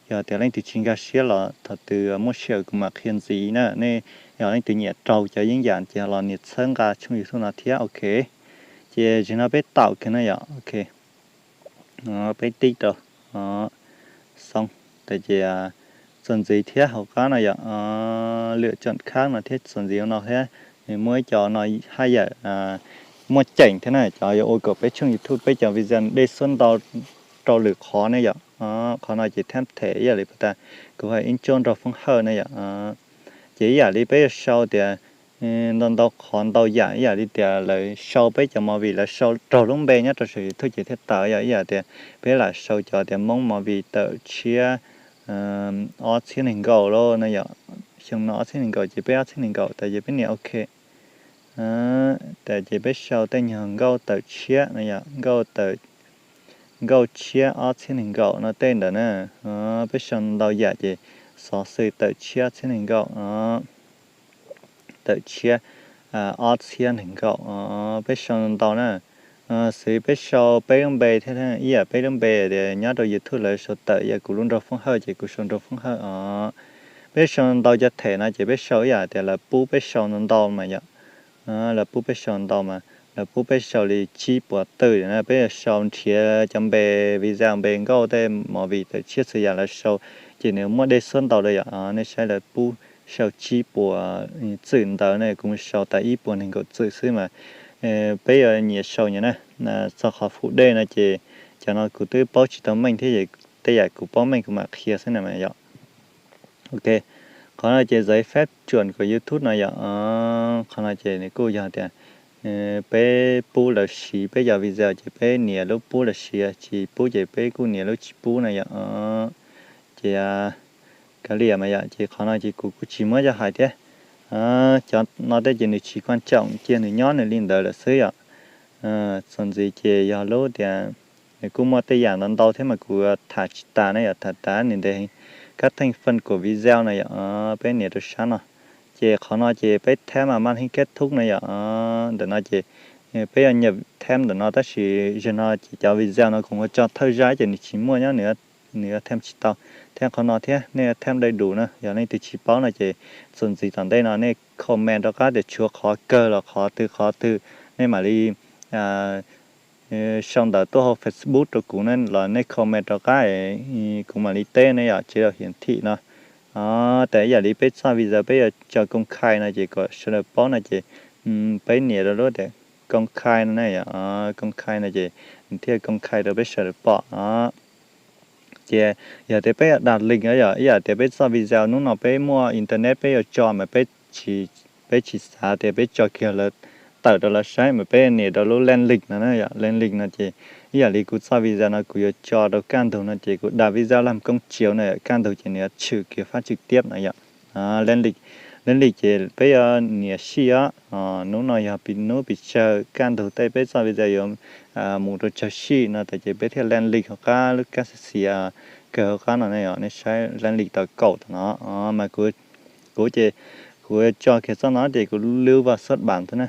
yog tias leej twg tsis nkag siab los thaum twg muaj sij hawm kuv mam qhia ntxiv na. Nej yog leej twg nyiam raug cov yeeb yam ces los nias txhawb nqa tshooj YouTube no thiab, ok. Ces zaum no peb taum kiag na yom, ok. Peb tib rau xoo, tas ces txuas ntxiv thiab hauv qab no yom, lwm tsoom khab no thiab txuas ntxiv no thiab. Nws muaj ib co no haj yam muaj ceem thiab na, cov yuav ua kom peb tshooj YouTube peb cov video dej suab ntau rau lwm qhov ne yom. Qhov no ces thab them ib yam li pas tas kuv hais ib ntso nraug Foob Hawj ne yom. Ces ib yam li peb yuav sau tias ntau ntau qhov ntau yam ib yam li tias lawv sau peb cov movie lawv sau raug lub npe nyob rau saum YouTube ces thiaj tawm yom, ib yam tias peb lam sau cov tias Hmoob movie tawm tshiab ob txhiab nees nkaum lauj no yom, xyoo no ob txhiab nees nkaum ces peb ob txhiab nees nkaum tas ces peb nias ok. Tas ces peb sau tej nyuag nkauj tawm tshiab no yom, nkauj tawm, nkauj tshiab ob txhiab nees nkaum no tej ntawd na. Peb sau ntau yam ces xov xwm tawm tshiab ob txhiab nees nkaum, tawm tshiab ob txhiab nees nkaum, peb sau ntau na. Xws peb sau peb lub npe thiab ib yam peb lub npe tias nyob rau YouTube lawv sau tawm, yam kuv lub nraug Foob Hawj ces kuv sau nraug Foob Hawj os. Peb sau ntau cov them no ces peb sau ib yam tias lawv pub peb sau ntau ntau mas yom. Lawv pub peb sau ntau mas lawv pub peb sau li tsib puas twm na, peb yuav sau nrhiav cov npe video npe nkauj tej movie tawm tshiab txhua yam lawv sau ces nws muaj dej suab ntau li yom. Nej saib lawv pub sau tsib puas twm ntawd ne, kuv mus sau tas ib puas nees nkaum twm xwb mas peb yuav nyiam sau nyias na. Txog qhov fuv dej no ces cov no kuv twb paub tsis tau meej thiab, tej yam kuv paub meej kuv mam qhia xwb na mas yom. Ok, qhov no ces giấy phép chuẩn của YouTube no yom. Qhov no ces nws kuj yog tias peb pub lawv siv peb cov video ces peb nias lub pub lawv siv, tsis pub ces peb kuj nias lub tsis pub na yom. Ces kav liam mas yom, ces qhov no ces kuv kuj tsis muab coj hais thiab. Cov no tej ces nws tsis quan trọng, cia nws nyob nws li ntawd lawm xwb yom. Txuas ntxiv ces yog lub tias nws kuj muaj tej yam ntau ntau thiab mas kuv tham tsis tas na yom, tham tas nws ntev heev. Các thành phần của video no yom, peb nias rau sab no. Ces qhov no ces peb thab mas maj heeb kết thúc no yom. Ntawm no ces peb yuav nyam thab ntawm no tab sis zaum no ces cov video no kuv ua tso thawj zaj ces nws tsis muaj nyob, nws yuav thab tsis tau. Thab qhov no thiab nej yuav thab đầy đủ na, yog leej twg tsis paub no ces txuas ntxiv tom ntej no nej comment rov qab tias tshuav qhov kawg los qhov twg qhov twg, nej mam li sau ntawv tuaj hauv Facebook rau kuv ne los nej comment rov qab, kuv mam li teb ne yom, chế độ hiển thị no. Tes ib yam li peb txoj video peb yuav tso công khai no ces kom sawv daws paub no ces peb nias rau lub tias công khai no ne yom, công khai no ces thiaj koob khai rau peb sawv daws pom no. Ces yog tias peb yuav dag link na yom, ib yam tias peb txoj video hnub no peb muaj internet peb yuav tso mas peb tsis, peb tsis xav tias peb tso kiag lawv tawm rau lawv saib mas peb nias rau lub link no na yom, link no ces ib yam li kuv txoj video no kuv yuav tso rau kaj ntug no ces kuv dag video laj koob tsiav na yom, kaj ntug ces nws yuav tshwm kiag fab tswm tiab no yom. Link ces peb yuav nias sij os, hnub no yog hnub pes tsawg, kaj ntug tej peb txoj video yuav mus rau tsawg sij no tas ces peb thiaj link hauv qab lub kab xiav xiav kawg hauv qab no ne yom, nej saib link tau kaum tam no mas kuv ces kuv tso kiag txoj no ces kuv lub vaj xub npam xwb na,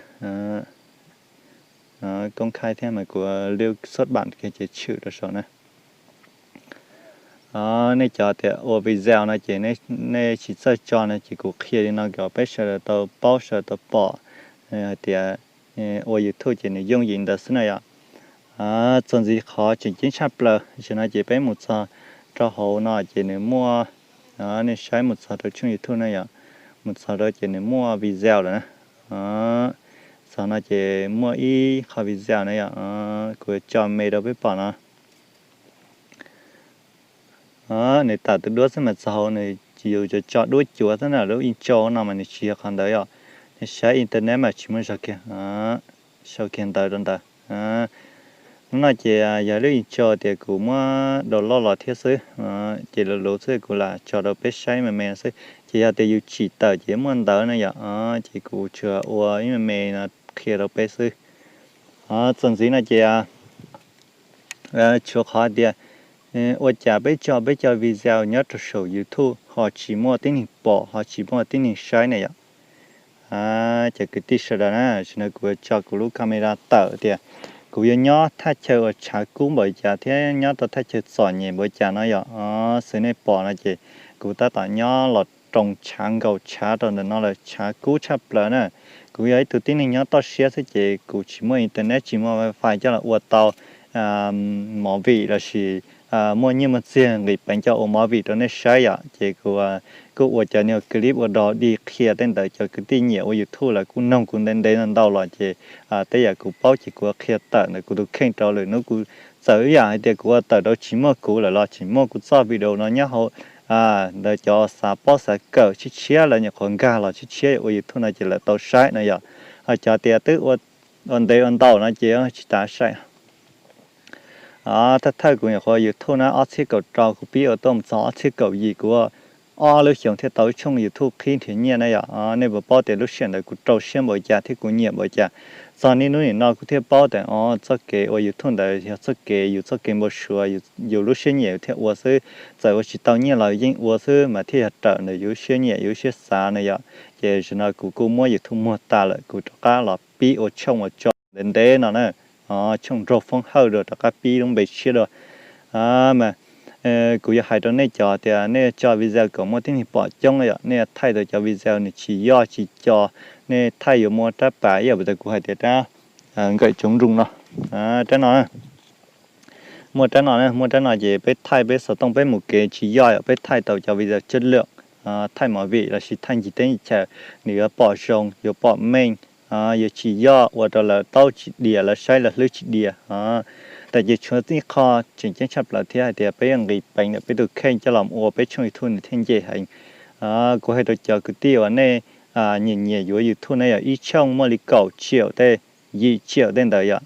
koob khai thiab mas kuv lub xub npam kiag ces tshwm rau saum na. Nej cov tias ua video no ces nej tsis txawj tso no ces kuv qhia li no kom peb sawv daws tau paub sawv daws tau pom hais tias ua YouTube ces nws yooj yim ntawd xwb na yom. Txuas ntxiv qhov tseem ceeb tshaj plaws tam sim no ces peb mus txog rau hauv no ces nws muaj, nej saib mus txog rau tshooj YouTube na yom, mus txog rau ces nws muaj video lawm na. Txog no ces muaj ib qho video na yom, kuv tso me rau peb pom no. Nws tawm tus duab xwb mas txog hauv nws yus tso duab cuav xwb na, lub intro no mas nws tsis yog qhov ntawd yom. Nws saib internet mas tsis muaj zog kiag, sau kiag ntawv rau ntawd. Hnub no ces yog lub intro tias kuv muab download los thiab xwb, ces luv luv xwb kuv lam tso rau peb saib me me xwb. Ces yog tias yus tsim tawm ces muaj ntawv na yom, ces kuv tsuas ua ib me me no qhia rau peb xwb. Txuas ntxiv no ces tshuav qhov tias ua cas peb tso peb cov video nyob rau saum YouTube ho tsis muaj tib neeg pom ho tsis muaj tib neeg saib ne yom. Cov kwv tij sawv daws na, tam sim no kuv tso kuv lub camera tawm tias kuv yuav nyob thaj chaw uas tshav kub npaum cas thiab nyob rau thaj chaw txom nyem npaum cas no yom. Xws nej pom no ces kuv tab tom nyob los roos tshav nkaus tshav rau ntawm no lawm, tshav kub tshaj plaws na. Kuv yog ib tug tib neeg nyob toj siab xwb ces kuv tsis muaj internet tsis muaj wifi coj los ua tau movie lossis muaj nyiaj muaj txiag nqis peev coj ua movie rau nej saib yom. Ces kuv kuj ua cov niag clip ua dog dig qhia tej ntawd, cov kwv tij nyiam ua YouTube lawv kuj noog kuv ntev ntev ntau los ces tej yam kuv paub ces kuv qhia tawm ntawm kuv tus kheej rau lwm hnub. Kuv txawm ib yam hais tias kuv ua tawm rau tsis muaj kuv lawm los tseem muaj kuv txoj video no nyob hauv ntawd, cov xav paub xav kawm tshiab tshiab lawv nyuam qhuav nkag los tshiab tshiab ua YouTube no ces lawv tau saib no yom. Ho cov tias twb ua ntev ua ntau no ces tsis tas saib. Thawj thawj kuv nyuam qhuav YouTube na ob txhiab kaum rau kuv pib ua tuaj mus txog ob txhiab kaum yim kuv ua ob lub xyoos thiaj tau ib tshooj YouTube qhib nrhiav nyiaj na yom. Nej puas paub tias lub sij hawm ntawd kuv rau siab npaum cas thiab kuv nyiam npaum cas. Txog niaj hnub nim no kuv thiaj paub tias o txoj kev ua YouTube ntawd yog txoj kev yus txoj kev npau suav, yus lub siab nyiam yus thiaj ua xwb. Txawm ua tsis tau nyiaj los yeej ua xwb mas thiaj yog raws ntawm yus lub siab nyiam yus lub siab xav na yom. Ces tam sim no kuv kuj muab YouTube muag tas lawm, kuv rov qab los pib ua tshooj uas tso ntev ntev no na, tshooj nraug foob hawj dua, rov qab pib lub npe tshiab dua. Mas kuv yuav hais rau nej cov tias nej tso video kom muaj tib neeg pom coob yom, nej thaij tau cov video nws tsis yoj tsis co, nej thaij yuav muaj rab pas ib yam li kuv hais tias rab nkawm tsoov nroog no, rab no muaj rab no, muaj rab no ces peb thaij peb xov tooj peb mus kev tsis yoj yom, peb thaij tau cov video chất lượng, thaij movie lossis thaij ncig teb ncig chaw, nws yuav pom zoo yuav pom meej, yuav tsis yoj ua rau lawv taub tsis diam lawv saib lawv hlwb tsis diam. Tab sis tshuav ib qho tseem ceeb tshaj plaws thiab hais tias peb yuav nqis peev ntawm peb tus kheej coj los ua peb tshooj YouTube nws thiaj nce heev. Kuv hais rau cov kwv tij uas nej nyiam nyiam yuav YouTube ne yom, ib tshooj muaj li kaum triệu tej, yim triệu tej ntawd yom.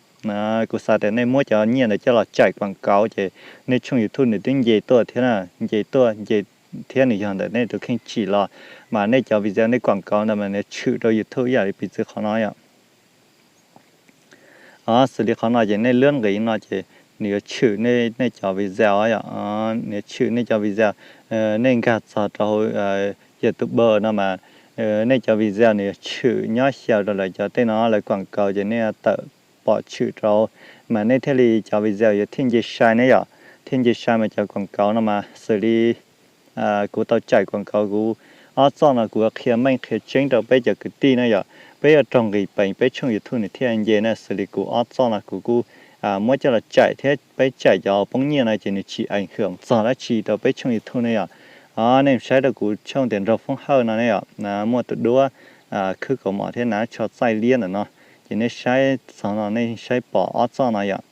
Kuv xav tias nej muab cov nyiaj ntawd coj los tsaim quảng cáo ces nej tshooj YouTube nws twb nce tuaj thiab, nce tuaj nce thiab nws yog ntawm nej tus kheej tsim los, mas nej cov video nej quảng cáo ntawd mas nws tshwm rau YouTube ib yam li piv txwv qhov no yom. Xws li qhov no ces nej lwb nqis no ces nws yuav tshwm nej cov video yom, nws yuav tshwm nej cov video, nej nkag txog rau hauv YouTube no mas nej cov video nws yuav tshwm nyob xyaw rau lawv cov tej no lawv quảng cáo ces nej tawm pom tshwm rau, mas nej thiaj li cov video yuav thiaj nce sai ne yom. Thiaj nce sai mas cov quảng cáo no mas xws li kuv tau tsaim quảng cáo kuv ob txoj no kuv qhia meej qhia tseeb rau peb cov kwv tij na yom. Peb yuav raug nqis peev peb tshooj YouTube nws thiaj nce na, xws li kuv ob txoj no kuv kuj muab coj los tsaim thiab peb tsaim cov poob nyiaj no ces nws tsis ảnh hưởng txog dab tsi rau peb tshooj YouTube ne yom. Nej saib rau kuv tshooj tias nraug foob hawj no ne yom, muaj tus duab khwb kaus mom thiab hnav tsho txaij liab ntawm no, ces nej saib txog no nej saib pom ob txoj no yom.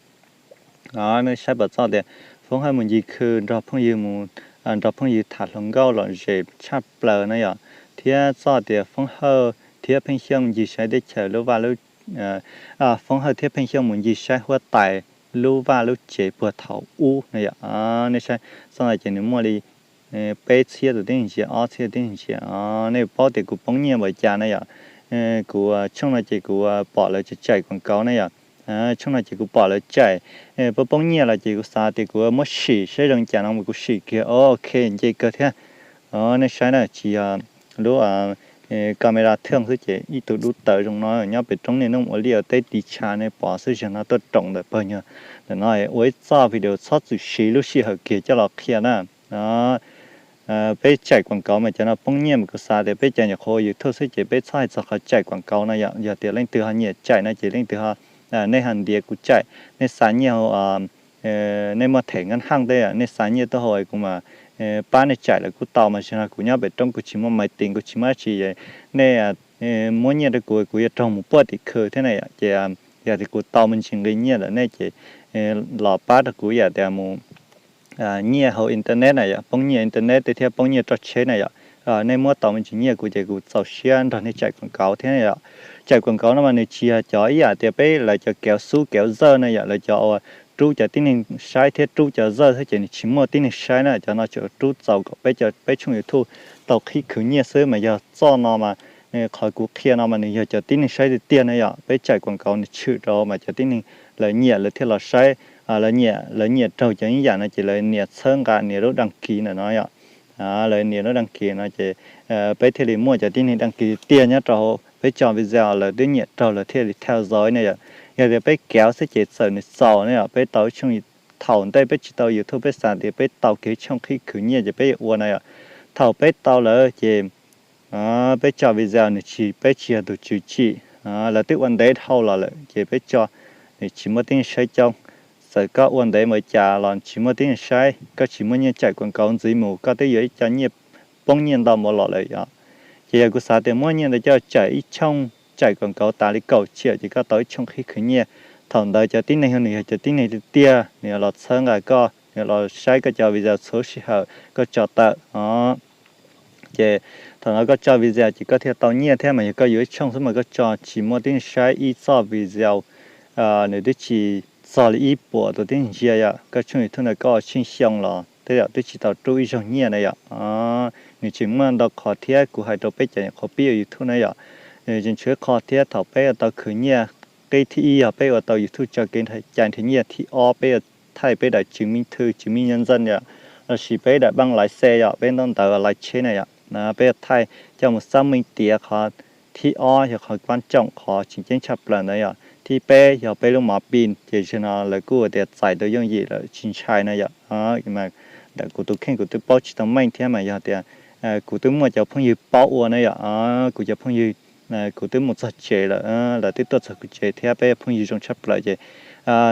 Nej saib puas txog tias Foob Hawj mus ncig khw nrog phooj ywg mus, nrog phooj ywg tham hluas nkauj lom zem tshaj plaws na yom, thiab txog tias Foob Hawj thiab Pheej Xyooj ncig saib teb chaws lub vaj lub, Foob Hawj thiab Pheej Xyooj mus ncig saib huab tais lub vaj lub tsev puag thaum ub na yom. Nej saib txog no ces nws muaj li peb txhiab tus tib neeg ntsia, ob txhiab tib neeg ntsia. Nej paub tias kuv poob nyiaj npaum cas na yom. Kuv tshooj no ces kuv pom lawv tsaim quam kauv na yom. Tshooj no ces kuv pom lawv tsaim, poob poob nyiaj los ces kuv xav tias kuv muab sim saib zoo cas no mas kuv sim kiag, ok, nce kawg thiab. Nej saib na, tsis yog lub camera thwj xwb ces ib tug dub tawv zoo no nyob pem roob niaj hnub ua liaj ua teb tiv tshav nej pom xwb, zaum no tuaj roos ntawm pawg nyuag ntawm no ua ib txoj video txhob txwm siv lub sij hawm kiag coj los qhia na. Peb tsaim quam kauv mas cov no poob nyiaj mas kuv xav tias peb cov nyuam qhuav ua YouTube xwb ces peb txhob hais txog qhov tsaim quam kauv no yom. Yog tias leej twg ho nyiam tsaim no ces leej twg ho, nej ho ntiav kuv tsaim, nej xa nyiaj hauv, nej muaj thẻ ngân hàng tej, nej xa nyiaj tuaj hauv kuv mas pab nej tsaim lawm kuj tau mas. Zaum no kuv nyob pem roob kuv tsis muaj máy tính kuv tsis muaj dab tsi, nej muab nyiaj rau kuv kuv yuav raug mus puaj tim khw thiab na yom. Ces yog tias kuv tau me ntsis nqi nyiaj lawm nej ces los pab rau kuv yam tias mus nyiaj hauv internet na yom, poob nyiaj internet tej thiab poob nyiaj roj tsheb na yom. Nej muab tau me ntsis nyiaj kuv ces kuv txaus siab nrog nej tsaim quam kauv thiab na yom. Tsaim quam kauv no mas nws tsis yog cov ib yam tias peb lawv cov kéo xub kéo dawj na yom, lawv cov uas rub cov tib neeg saib thiab rub cov dawj thiab ces nws tsis muaj tib neeg saib na. Cov no tsuas rub txaus kom peb, peb tshooj YouTube tau qhib khwv nyiaj xwb mas yog txoj no mas qhov kuv qhia no mas nws yog cov tib neeg saib tiag tiag na yom. Peb tsaim quam kauv nws tshwm rau mas cov tib neeg lawv nyiam lawv thiaj los saib, lawv nyiam, lawv nyiam raug cov ib yam no ces lawv nias txhawb nqa nias lub đăng ký ntawm no yom. Lawv nias lub đăng ký no ces peb thiaj li muaj cov tib neeg đăng ký tiag nyob rau peb tso video lawv twb nyiam raug lawv thiaj li theo dõi na yom. Yog tias peb kéo xwb ces txawm nws txaus na yom, peb tau ib tshooj, thaum ntej peb tsis tau YouTube peb xav tias peb tau kev tshooj qhib khwv nyiaj ces peb yuav ua na yom. Thaum peb tau lawm ces peb tso video nws tsis, peb tsis yog tus tswv tsim, lawv twb ua ntev dhau los lawm ces peb tso nws tsis muaj tib neeg saib coob. Txawm koj ua ntev npaum cas los tsis muaj tib neeg saib, koj tsis muaj nyiaj tsaim quam kauv ntxiv mus koj twb yuav ib co nyiaj poob nyiaj ntau npaum los lawm yom. Ces yog kuv xav tias muab nyiaj ntawd coj tsaim ib tshooj, tsaim quam kauv tas li kaum tsiam ces koj tau ib tshooj qhib khwv nyiaj. Thaum ntawd cov tib neeg nws yog cov tib neeg tiag tiag, nws yuav los txhawb nqa koj, nws yuav los saib koj cov video txhua sij hawm koj tso tawm os. Ces thaum no koj tso video ces koj thiaj tau nyiaj thiab mas yog koj yuav ib tshooj xwb mas koj tso tsis muaj tib neeg saib ib txoj video nws twb tsis txog li ib puas tus tib neeg ntsia yom, koj tshooj YouTube ntawd koj ua tsheej xyoo los tej zaum twb tsis tau rub ib zaug nyiaj na yom. Nws tseem muaj ntau qhov thiab kuv hais rau peb cov nyuam qhuav pib ua YouTube na yom. Tseem tshuav ib qho thiab thaum peb ua tau khwv nyiaj, qib thib ib yog peb ua tau YouTube tso kev cai nrhiav nyiaj, thib ob peb ua thaij peb daim chứng minh thư, chứng minh nhân dân yom, los sis peb daim băng lái xe yom, peb ntaub ntawv lái tsheb na yom. Peb ua thaij coj mus xác minh tiav qhov thib ob yog qhov quan trọng, qhov tseem ceeb tshaj plaws ntawd yom. Thib peb yog peb lub mov pin, ces zaum no lawv kuj tias txais tau yooj yim lawm tsis ntshai na yom. Ntawm kuv tus kheej kuv twb paub tsis tau meej thiab mas yog tias kuv twb muaj cov phooj ywg paub ua na yom. Kuv cov phooj ywg, kuv twb mus txog tsev lawm, lawv twb tuaj txog kuv tsev thiab peb phooj ywg zoo tshaj plaws ces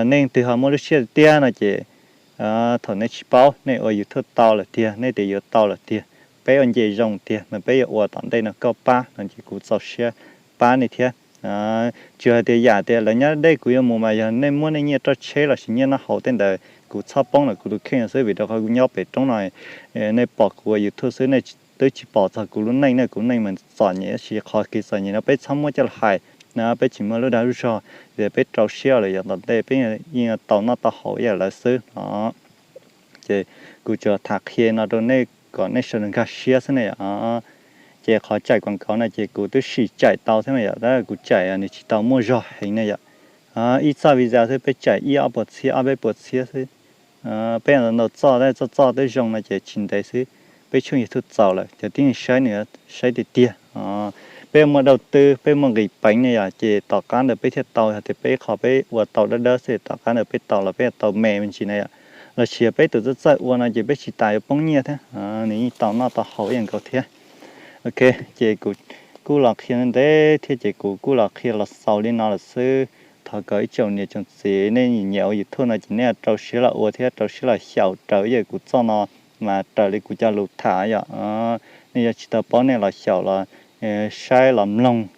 nej leej twg ho muaj lub siab tiag no ces thaum nej tsis paub nej ua YouTube tau lawm tiag, nej tias yuav tau lawm tiag, peb ua nce zoo tiag mas peb yuav ua tom ntej no koj pab no ces kuv txaus siab pab nej thiab. Tsuas hais tias yam tias lawv nyob deb kuv yuav mus mas yog nej muab nej nyiaj roj tsheb los sis nyiaj noj haus tej ntawd kuv txhob poob ntawm kuv tus kheej xwb, vim rau qhov kuv nyob pem roob no, nej pom kuv ua YouTube xwb nej twb tsis pom txog kuv lub neej na. Kuv neej mas txom nyem, tab sis qhov kev txom nyem no peb txhob muab coj los hais na, peb tsis muaj lub dag lub zog, vim peb rau siab lawm yav tom ntej peb yeej tau noj tau haus ib yam lawv xwb no. Ces kuv tsuas tham qhia no rau nej kom nej sawv daws nkag siab xwb ne yom. Ces qhov tsaim quảng cáo no ces kuv twb sim tsaim tau thiab na yom, tab sis kuv tsaim nws tsis tau muaj zog heev na yom. Ib txoj video xwb peb tsaim ib ob puas txhiab ob peb puas txhiab xwb. Peb ntau txoj, txoj txoj twb zoo no ces tsis ntev xwb peb tshooj YouTube txaus lawm, cov tib neeg saib nws saib tiag tiag. Peb muaj dau tw, peb muaj nqis peev ne yom, ces tom qab ntawd peb thiaj tau, yog tias peb qhov peb ua tau dawb dawb xwb tom qab ntawd peb tau los peb yuav tau me me ntsis na yom. Los sis yog peb tus txawj txawj ua no ces peb tsis tas yuav poob nyiaj thiab, nws yeej tau noj tau haus ib yam nkaus thiab. Ok, ces kuv kuj los qhia ntev thiab ces kuv kuj los qhia los xaus li no lawm xwb. Thov kom ib tsoom niam tsoom txiv nej nyiam ua YouTube no ces nej rau siab los ua thiab rau siab los xyaum raws ib yam kuv txoj no mas raws li kuv cov lus tham yom. Nej yuav tsis tau paub nej los xyaum los saib los mloog,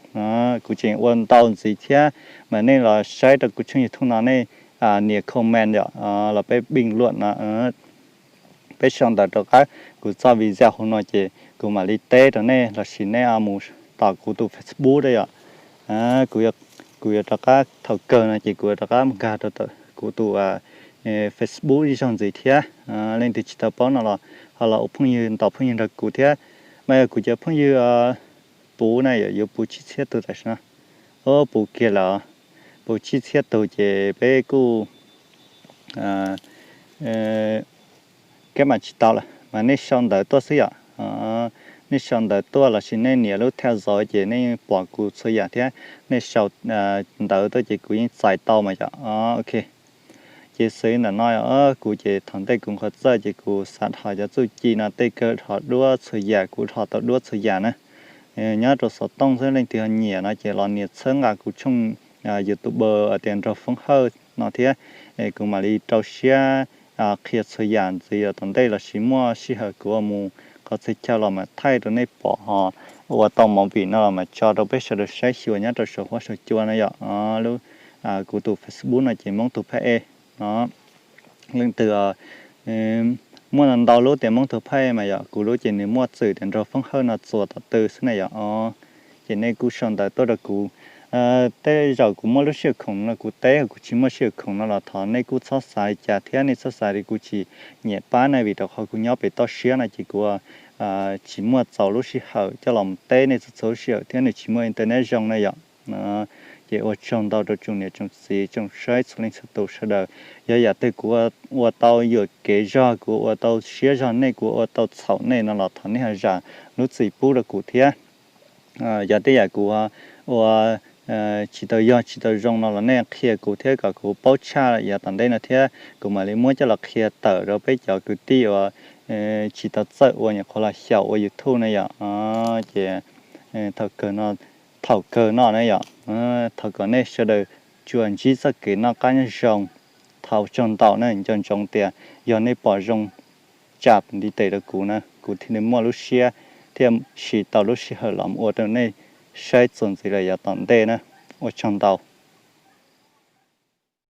kuv tseem ua ntau ntxiv thiab mas nej los saib rau kuv tshooj YouTube no nej nias comment yom, los peb bình luận no, peb sau ntawv rov qab kuv txoj video hauv no ces kuv mam li teb rau nej lossis nej mus tom kuv tus Facebook da yom. Kuv yuav rov qab thaum kawg no ces kuv yuav rov qab nkag rau kuv tus Facebook ib zaug ntxiv thiab. Leej twg tsis tau paub no los ho los ua phooj ywg ntaus phooj ywg nrog kuv thiab. Mas yog kuv cov phooj ywg puv na yom, yuav puv tsib txhiab tug tam sim no. Puv kiag lawm, puv tsib txhiab tug ces peb kuj keb mas tsis tau lawm mas nej sau ntawv tuaj xwb yom. Nej sau ntawv tuaj lossis nej nias lub theo dõi ces nej yeej pom kuv txhua yam thiab. Nej sau ntawv tuaj ces kuv yeej txais tau mas yom. Ok, ces xws li ntawm no, kuv ces thaum ntej kuv nqhis txawj ces kuv xav dhos cov txuj ci no tej kawg dhos duab txhua yam, kuv dhos tau duab txhua yam na. Nyob rau xov tooj xwb, leej twg ho nyiam no ces los nias txhawb nqa kuv tshooj YouTube tias Nraug Foob Hawj no thiab. Kuv mam li rau siab qhia txhua yam ntxiv tom ntej lossis muaj sij hawm kuv ua mus qhov txhia chaw los mam thaij rau nej pom ho ua tau movie no los mam tso rau peb sawv daws saib xyuas nyob rau saum huab saum cua na yom. Lub, kuv tus Facebook no ces Hmoob Tug Phaj Ej no. Leej twg muaj ntau lub tias Hmoob Tug Phaj Ej mas yom, kuv lub ces nws muaj txwm tias Nraug Foob Hawj no txuas tom tw xwb na yom. Ces nej kuj sau ntawv tuaj rau kuv. Tej zaum kuv muaj lub sij hawm khoom no kuv teb, kuv tsis muaj sij hawm khoom no los thov nej kuj txhob xav li cas thiab nej txhob xav li kuv tsis nyiam pab nej vim rau qhov kuv nyob pem toj siab no ces kuv tsis muaj txaus lub sij hawm coj los teb nej txhua txhua lub sij hawm thiab nws tsis muaj internet zoo na yom. Ces ua tsaug ntau rau tsoom niam tsoom txiv tsoom saib txhua leej txhua tus sawv daws. Yog yam twg kuv ua tau yuam kev zog, kuv ua tau siab zog nej, kuv ua tau txhaum nej no los thov nej ho zam lub txim pub rau kuv thiab. Yog tej yam kuv ua tsis tau yog tsis tau zoo no los nej qhia kuv thiab kom kuv paub tshaj yav tom ntej no thiab kuv mam li muab coj los qhia tawm rau peb cov kwv tij uas tsis tau txawj ua nyuam qhuav los xyaum ua YouTube na yom. Ces thaum kawg no, thaum kawg no na yom, thov kom nej sawv daws tsuas ntsib txoj kev noj qab nyob zoo. Thov ua tsaug ntau na, nco ntsoov tias yog nej pom zoo tsam ntiv tes rau kuv na, kuv thiaj li muaj lub siab thiab siv tau lub sij hawm los ua rau nej saib txuas ntxiv lawm yav tom ntej na. Ua tsaug ntau.